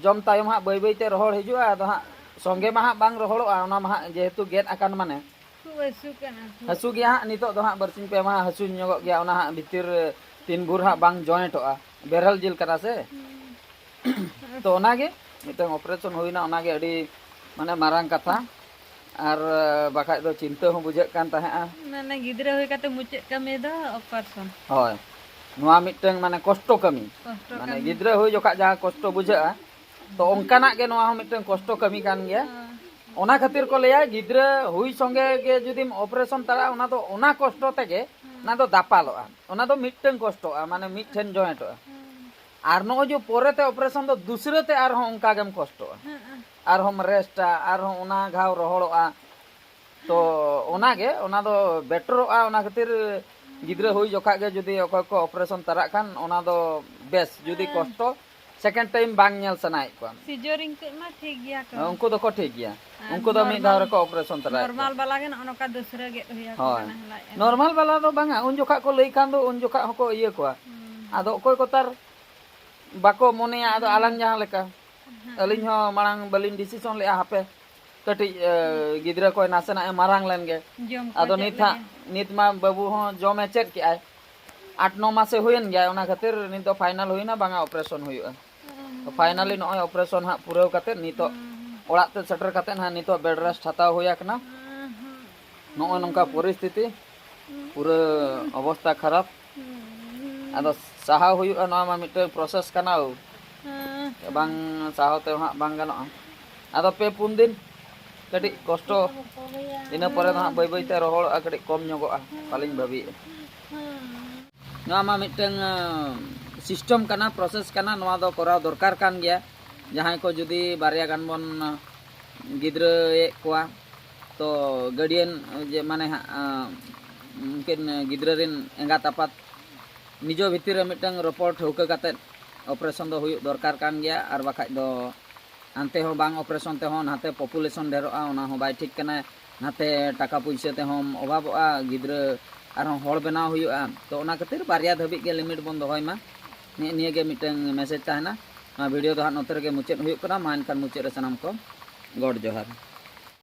ᱡᱚᱢ ᱛᱟᱭᱚᱢ ᱦᱟᱸᱜ ᱵᱟᱹᱭ ᱵᱟᱹᱭ ᱛᱮ ᱨᱚᱦᱚᱲ ᱦᱤᱡᱩᱜᱼᱟ᱾ ᱟᱫᱚ ᱦᱟᱸᱜ ᱥᱚᱸᱜᱮ ᱢᱟ ᱦᱟᱸᱜ ᱵᱟᱝ ᱨᱚᱦᱚᱲᱚᱜᱼᱟ, ᱚᱱᱟ ᱢᱟ ᱦᱟᱸᱜ ᱡᱮᱦᱮᱛᱩ ᱜᱮᱫ ᱟᱠᱟᱱ ᱢᱟᱱᱮ᱾ ᱠᱷᱩᱵ ᱦᱟᱹᱥᱩ ᱠᱟᱱᱟ, ᱠᱷᱩᱵ᱾ ᱦᱟᱹᱥᱩ ᱜᱮᱭᱟ ᱦᱟᱸᱜ, ᱱᱤᱛᱚᱜ ᱫᱚ ᱦᱟᱸᱜ ᱵᱟᱨᱥᱤᱧ ᱯᱮ ᱢᱟᱦᱟ ᱦᱟᱹᱥᱩ ᱧᱚᱜᱚᱜ ᱜᱮᱭᱟ, ᱚᱱᱟ ᱦᱟᱸᱜ ᱵᱷᱤᱛᱤᱨ ᱨᱮ ᱛᱤᱱ ᱵᱷᱳᱨ ᱦᱟᱸᱜ ᱵᱟᱝ ᱡᱚᱭᱮᱱᱴᱚᱜᱼᱟ, ᱵᱮᱨᱮᱞ ᱡᱤᱞ ᱠᱟᱱᱟ ᱥᱮ᱾ ᱦᱩᱸ᱾ ᱛᱚ ᱚᱱᱟᱜᱮ ᱢᱤᱫᱴᱟᱝ ᱚᱯᱟᱨᱮᱥᱚᱱ ᱦᱩᱭᱱᱟ, ᱚᱱᱟᱜᱮ ᱟᱹᱰᱤ ᱢᱟᱱᱮ ᱢᱟᱨᱟᱝ ᱠᱟᱛᱷᱟ᱾ ᱟᱨ, ᱟ, ᱵᱟᱠᱷᱟᱡ ᱫᱚ ᱪᱤᱱᱛᱟᱹ ᱦᱚᱸ ᱵᱩᱡᱷᱟᱹᱜ ᱠᱟᱱ ᱛᱟᱦᱮᱸᱜᱼᱟ᱾ ᱢᱟᱱᱮ ᱜᱤᱫᱽᱨᱟᱹ ᱦᱩᱭ ᱠᱟᱛᱮ ᱢᱩᱪᱟᱹᱫ ᱠᱟᱹᱢᱤ ᱫᱚ ᱚᱯᱟᱨᱮᱥᱚᱱ᱾ ᱦᱳᱭ, ᱱᱚᱣᱟ ᱢᱤᱫᱴᱟᱝ ᱢᱟᱱᱮ ᱠᱚᱥᱴᱚ ᱠᱟᱹᱢᱤ᱾ ᱠᱚᱥᱴᱚ ᱢᱟᱱᱮ ᱠᱟᱹᱢᱤ᱾ ᱜᱤᱫᱽᱨᱟᱹ ᱦᱩᱭ ᱡᱚᱠᱷᱟᱡ ᱡᱟᱦᱟᱸ ᱠᱚᱥᱴᱚ ᱵᱩᱡᱷᱟᱹᱜᱼᱟ, ᱛᱚ ᱚᱱᱠᱟᱱᱟᱜ ᱜᱮ ᱱᱚᱣᱟ ᱦᱚᱸ ᱢᱤᱫᱴᱟᱝ ᱠᱚᱥᱴᱚ ᱠᱟᱹᱢᱤ ᱠᱟᱱ ᱜᱮᱭᱟ᱾ ᱦᱳᱭ᱾ ᱚᱱᱟ ᱠᱷᱟᱹᱛᱤᱨ ᱠᱚ ᱞᱟᱹᱭᱟ ᱜᱤᱫᱽᱨᱟᱹ ᱦᱩᱭ ᱥᱚᱸᱜᱮ ᱜᱮ ᱡᱩᱫᱤᱢ ᱚᱯᱟᱨᱮᱥᱚᱱ ᱛᱟᱲᱟᱜᱼᱟ, ᱚᱱᱟ ᱫᱚ ᱚᱱᱟ ᱠᱚᱥᱴᱚ ᱛᱮᱜᱮ ᱚᱱᱟ ᱫᱚ ᱫᱟᱯᱟᱞᱚᱜᱼᱟ, ᱚᱱᱟ ᱫᱚ ᱢᱤᱫᱴᱟᱝ ᱠᱚᱥᱴᱚᱜᱼᱟ, ᱢᱟᱱᱮ ᱢᱤᱫ ᱴᱷᱮᱱ ᱡᱚᱭᱮᱱᱴᱚᱜᱼᱟ᱾ ᱦᱩᱸ᱾ ᱟᱨ ᱱᱚᱜᱼᱚᱭ ᱡᱮ ᱯᱚᱨᱮᱛᱮ ᱚᱯᱟᱨᱮᱥᱚᱱ ᱫᱚ ᱫᱩᱥᱨᱟᱹ ᱛᱮ ᱟᱨᱦᱚᱸ ᱚᱱᱠᱟ ᱜᱮᱢ ᱠᱚᱥᱴᱚᱜᱼᱟ, ᱦᱩᱸ᱾ ᱟᱨᱦᱚᱸᱢ ᱨᱮᱥᱴᱟ, ᱟᱨᱦᱚᱸ ᱚᱱᱟ ᱜᱷᱟᱣ ᱨᱚᱦᱚᱲᱚᱜᱼᱟ᱾ ᱛᱚ ᱚᱱᱟᱜᱮ, ᱚᱱᱟ ᱫᱚ ᱵᱮᱴᱟᱨᱚᱜᱼᱟ᱾ ᱚᱱᱟ ᱠᱷᱟᱹᱛᱤᱨ ᱜᱤᱫᱽᱨᱟᱹ ᱦᱩᱭ ᱡᱚᱠᱷᱟᱜ ᱜᱮ ᱡᱩᱫᱤ ᱚᱠᱚᱭ ᱠᱚ ᱚᱯᱟᱨᱮᱥᱚᱱ ᱛᱟᱨᱟᱜ ᱠᱷᱟᱱ, ᱚᱱᱟ ᱫᱚ ᱵᱮᱥ, ᱡᱩᱫᱤ ᱦᱮᱸ᱾ ᱠᱚᱥᱴᱚ ᱥᱮᱠᱮᱱᱰ ᱴᱟᱭᱤᱢ ᱵᱟᱝ ᱧᱮᱞ ᱥᱟᱱᱟᱭᱮᱫ ᱠᱚᱣᱟ᱾ ᱥᱤᱡᱟᱹᱨᱤᱝ ᱠᱚ ᱢᱟ ᱴᱷᱤᱠ ᱜᱮᱭᱟ ᱠᱚ᱾ ᱦᱮᱸ, ᱩᱱᱠᱩ ᱫᱚᱠᱚ ᱴᱷᱤᱠ ᱜᱮᱭᱟ᱾ ᱟᱨ ᱩᱱᱠᱩ ᱫᱚ ᱢᱤᱫ ᱫᱷᱟᱣ ᱱᱚᱨᱢᱟᱞ, ᱨᱮᱠᱚ ᱚᱯᱟᱨᱮᱥᱚᱱ ᱛᱚᱨᱟᱭᱮᱫ ᱠᱚᱣᱟ᱾ ᱱᱚᱨᱢᱟᱞ ᱵᱟᱞᱟ ᱜᱮ ᱱᱚᱜᱼᱚ ᱱᱚᱝᱠᱟ ᱫᱩᱥᱨᱟᱹ ᱜᱮᱫ ᱦᱩᱭ ᱟᱠᱚ ᱦᱳᱭ᱾ ᱠᱟᱱᱟ, ᱞᱟᱡ ᱟᱨ ᱱᱚᱨᱢᱟᱞ ᱵᱟᱞᱟ ᱫᱚ ᱵᱟᱝᱟ, ᱩᱱ ᱡᱚᱠᱷᱟᱜ ᱠᱚ ᱞᱟᱹᱭ ᱠᱷᱟᱱ ᱫᱚ ᱩᱱ ᱡᱚᱠᱷᱟᱜ ᱦᱚᱸᱠᱚ ᱤᱭᱟᱹ ᱠᱚᱣᱟ᱾ ᱦᱩᱸ᱾ ᱟᱫᱚ ᱚᱠᱚᱭ ᱠᱚ ᱛᱟᱨ ᱵᱟᱠᱚ ᱢᱚᱱᱮᱭᱟ, ᱟᱫᱚ ᱦᱩᱸ᱾ ᱟᱞᱟᱝ ᱡᱟᱦᱟᱸ ᱞᱮᱠᱟ᱾ ᱦᱩᱸ᱾ ᱟᱹᱞᱤᱧ ᱦᱚᱸ ᱢᱟᱲᱟᱝ ᱵᱟᱹᱞᱤᱧ ᱰᱤᱥᱤᱥᱚᱱ ᱞᱮᱜᱼᱟ, ᱦᱟᱯᱮ ᱠᱟᱹᱴᱤᱡ, ᱮ, ᱦᱩᱸ᱾ ᱜᱤᱫᱽᱨᱟᱹ ᱠᱚᱭ ᱱᱟᱥᱮᱱᱟᱜ ᱮ ᱢᱟᱨᱟᱝ ᱞᱮᱱ ᱜᱮ᱾ ᱡᱚᱢ ᱠᱚ ᱟᱫᱚ ᱪᱮᱫ ᱱᱤᱛ ᱦᱟᱸᱜ, ᱞᱮᱜᱮ᱾ ᱱᱤᱛ ᱢᱟ ᱵᱟᱹᱵᱩ ᱦᱚᱸ ᱡᱚᱢᱮ ᱪᱮᱫ ᱠᱮᱜᱼᱟᱭ᱾ ᱟᱴ ᱱᱚ ᱢᱟᱥᱮ ᱦᱩᱭᱮᱱ ᱜᱮᱭᱟ, ᱚᱱᱟ ᱠᱷᱟᱹᱛᱤᱨ ᱱᱤᱛ ᱫᱚ ᱯᱷᱟᱭᱱᱟᱞ ᱦᱩᱭᱱᱟ, ᱵᱟᱝᱟ ᱚᱯᱟᱨᱮᱥᱚᱱ ᱦᱩᱭᱩᱜᱼᱟ᱾ ᱦᱩᱸ᱾ ᱛᱚ ᱯᱷᱟᱭᱱᱟᱞᱤ ᱱᱚᱜᱼᱚᱭ ᱚᱯᱟᱨᱮᱥᱚᱱ ᱦᱟᱸᱜ ᱯᱩᱨᱟᱹᱣ ᱠᱟᱛᱮᱫ ᱱᱤᱛᱚᱜ ᱦᱩᱸ᱾ ᱚᱲᱟᱜ ᱛᱮ ᱥᱮᱴᱮᱨ ᱠᱟᱛᱮᱫ ᱦᱟᱸᱜ ᱱᱤᱛᱚᱜ ᱵᱮᱰ ᱨᱮᱥᱴ ᱦᱟᱛᱟᱣ ᱦᱩᱭ ᱟᱠᱟᱱᱟ᱾ ᱦᱩᱸ, ᱦᱩᱸ᱾ ᱱᱚᱜᱼᱚᱭ ᱱᱚᱝᱠᱟ ᱯᱚᱨᱤᱥᱛᱷᱤᱛᱤ, ᱦᱩᱸ᱾ ᱯᱩᱨᱟᱹ ᱚᱵᱚᱥᱛᱟ ᱠᱷᱟᱨᱟᱯ᱾ ᱦᱩᱸ᱾ ᱟᱫᱚ ᱥᱟᱦᱟᱣ ᱦᱩᱭᱩᱜᱼᱟ, ᱱᱚᱣᱟ ᱢᱟ ᱢᱤᱫᱴᱟᱝ ᱯᱨᱚᱥᱮᱥ ᱠᱟᱱᱟ᱾ ᱦᱩᱸ᱾ ᱵᱟᱝ ᱥᱟᱦᱟᱣ ᱛᱮ ᱦᱟᱸᱜ ᱵᱟᱝ ᱜᱟᱱᱚᱜᱼᱟ᱾ ᱟᱫᱚ ᱯᱮ ᱯᱩᱱ ᱫᱤᱱ ᱠᱟᱹᱴᱤᱡ ᱠᱚᱥᱴᱚ, ᱤᱱᱟᱹ ᱯᱚᱨᱮ ᱫᱚ ᱦᱟᱸᱜ ᱵᱟᱹᱭ ᱵᱟᱹᱭ ᱛᱮ ᱨᱚᱦᱚᱲᱚᱜᱼᱟ, ᱠᱟᱹᱴᱤᱡ ᱠᱚᱢ ᱧᱚᱜᱚᱜᱼᱟ, ᱯᱟᱞᱮᱧ ᱵᱷᱟᱹᱵᱤᱭᱮᱫᱼᱟ᱾ ᱦᱩᱸ᱾ ᱱᱚᱣᱟ ᱢᱟ ᱢᱤᱫᱴᱟᱝ, ᱟᱸ, ᱥᱤᱥᱴᱮᱢ ᱠᱟᱱᱟ, ᱯᱨᱚᱥᱮᱥ ᱠᱟᱱᱟ, ᱱᱚᱣᱟ ᱫᱚ ᱠᱚᱨᱟᱣ ᱫᱚᱨᱠᱟᱨ ᱠᱟᱱ ᱜᱮᱭᱟ᱾ ᱡᱟᱦᱟᱸᱭ ᱠᱚ ᱡᱩᱫᱤ ᱵᱟᱨᱭᱟ ᱜᱟᱱ ᱵᱚᱱ ᱜᱤᱫᱽᱨᱟᱹᱭᱮᱫ ᱠᱚᱣᱟ, ᱛᱚ ᱜᱟᱨᱰᱤᱭᱟᱱ ᱡᱮ ᱢᱟᱱᱮ ᱦᱟᱸᱜ, ᱟᱸ, ᱩᱱᱠᱤᱱ ᱜᱤᱫᱽᱨᱟᱹ ᱨᱮᱱ ᱮᱸᱜᱟᱛ ᱟᱯᱟᱛ ᱱᱤᱡᱚ ᱵᱷᱤᱛᱤᱨ ᱨᱮ ᱢᱤᱫᱴᱟᱝ ᱨᱚᱯᱚᱲ ᱴᱷᱟᱹᱣᱠᱟᱹ ᱠᱟᱛᱮᱫ ᱚᱯᱟᱨᱮᱥᱚᱱ ᱫᱚ ᱦᱩᱭᱩᱜ ᱫᱚᱨᱠᱟᱨ ᱠᱟᱱ ᱜᱮᱭᱟ, ᱟᱨ ᱵᱟᱠᱷᱟᱡ ᱫᱚ ᱦᱟᱱᱛᱮ ᱦᱚᱸ ᱵᱟᱝ ᱚᱯᱟᱨᱮᱥᱚᱱ ᱛᱮᱦᱚᱸ ᱱᱟᱛᱮ ᱯᱚᱯᱩᱞᱮᱥᱚᱱ ᱰᱷᱮᱨᱚᱜᱼᱟ, ᱚᱱᱟ ᱦᱚᱸ ᱵᱟᱭ ᱴᱷᱤᱠ ᱠᱟᱱᱟ᱾ ᱱᱟᱛᱮ ᱴᱟᱠᱟ ᱯᱩᱭᱥᱟᱹ ᱛᱮᱦᱚᱸᱢ ᱚᱵᱷᱟᱵᱚᱜᱼᱟ, ᱜᱤᱫᱽᱨᱟᱹ ᱟᱨᱦᱚᱸ ᱦᱚᱲ ᱵᱮᱱᱟᱣ ᱦᱩᱭᱩᱜᱼᱟ᱾ ᱛᱚ ᱚᱱᱟ ᱠᱷᱟᱹᱛᱤᱨ ᱵᱟᱨᱭᱟ ᱫᱷᱟᱹᱵᱤᱡ ᱜᱮ ᱞᱤᱢᱤᱴ ᱵᱚᱱ ᱫᱚᱦᱚᱭ ᱢᱟ᱾ ᱱᱤᱭᱟᱹ ᱱᱤᱭᱟᱹ ᱜᱮ ᱢᱤᱫᱴᱟᱝ ᱢᱮᱥᱮᱡᱽ ᱛᱟᱦᱮᱱᱟ᱾ ᱱᱚᱣᱟ ᱵᱷᱤᱰᱤᱭᱳ ᱫᱚ ᱦᱟᱸᱜ ᱱᱚᱛᱮ ᱨᱮᱜᱮ ᱢᱩᱪᱟᱹᱫ ᱦᱩᱭᱩᱜ ᱠᱟᱱᱟ᱾ ᱢᱟ ᱮᱱᱠᱷᱟᱱ ᱢᱩᱪᱟᱹᱫ ᱨᱮ ᱥᱟᱱᱟᱢ ᱠᱚ ᱜᱚᱰ ᱡᱚᱦᱟᱨ᱾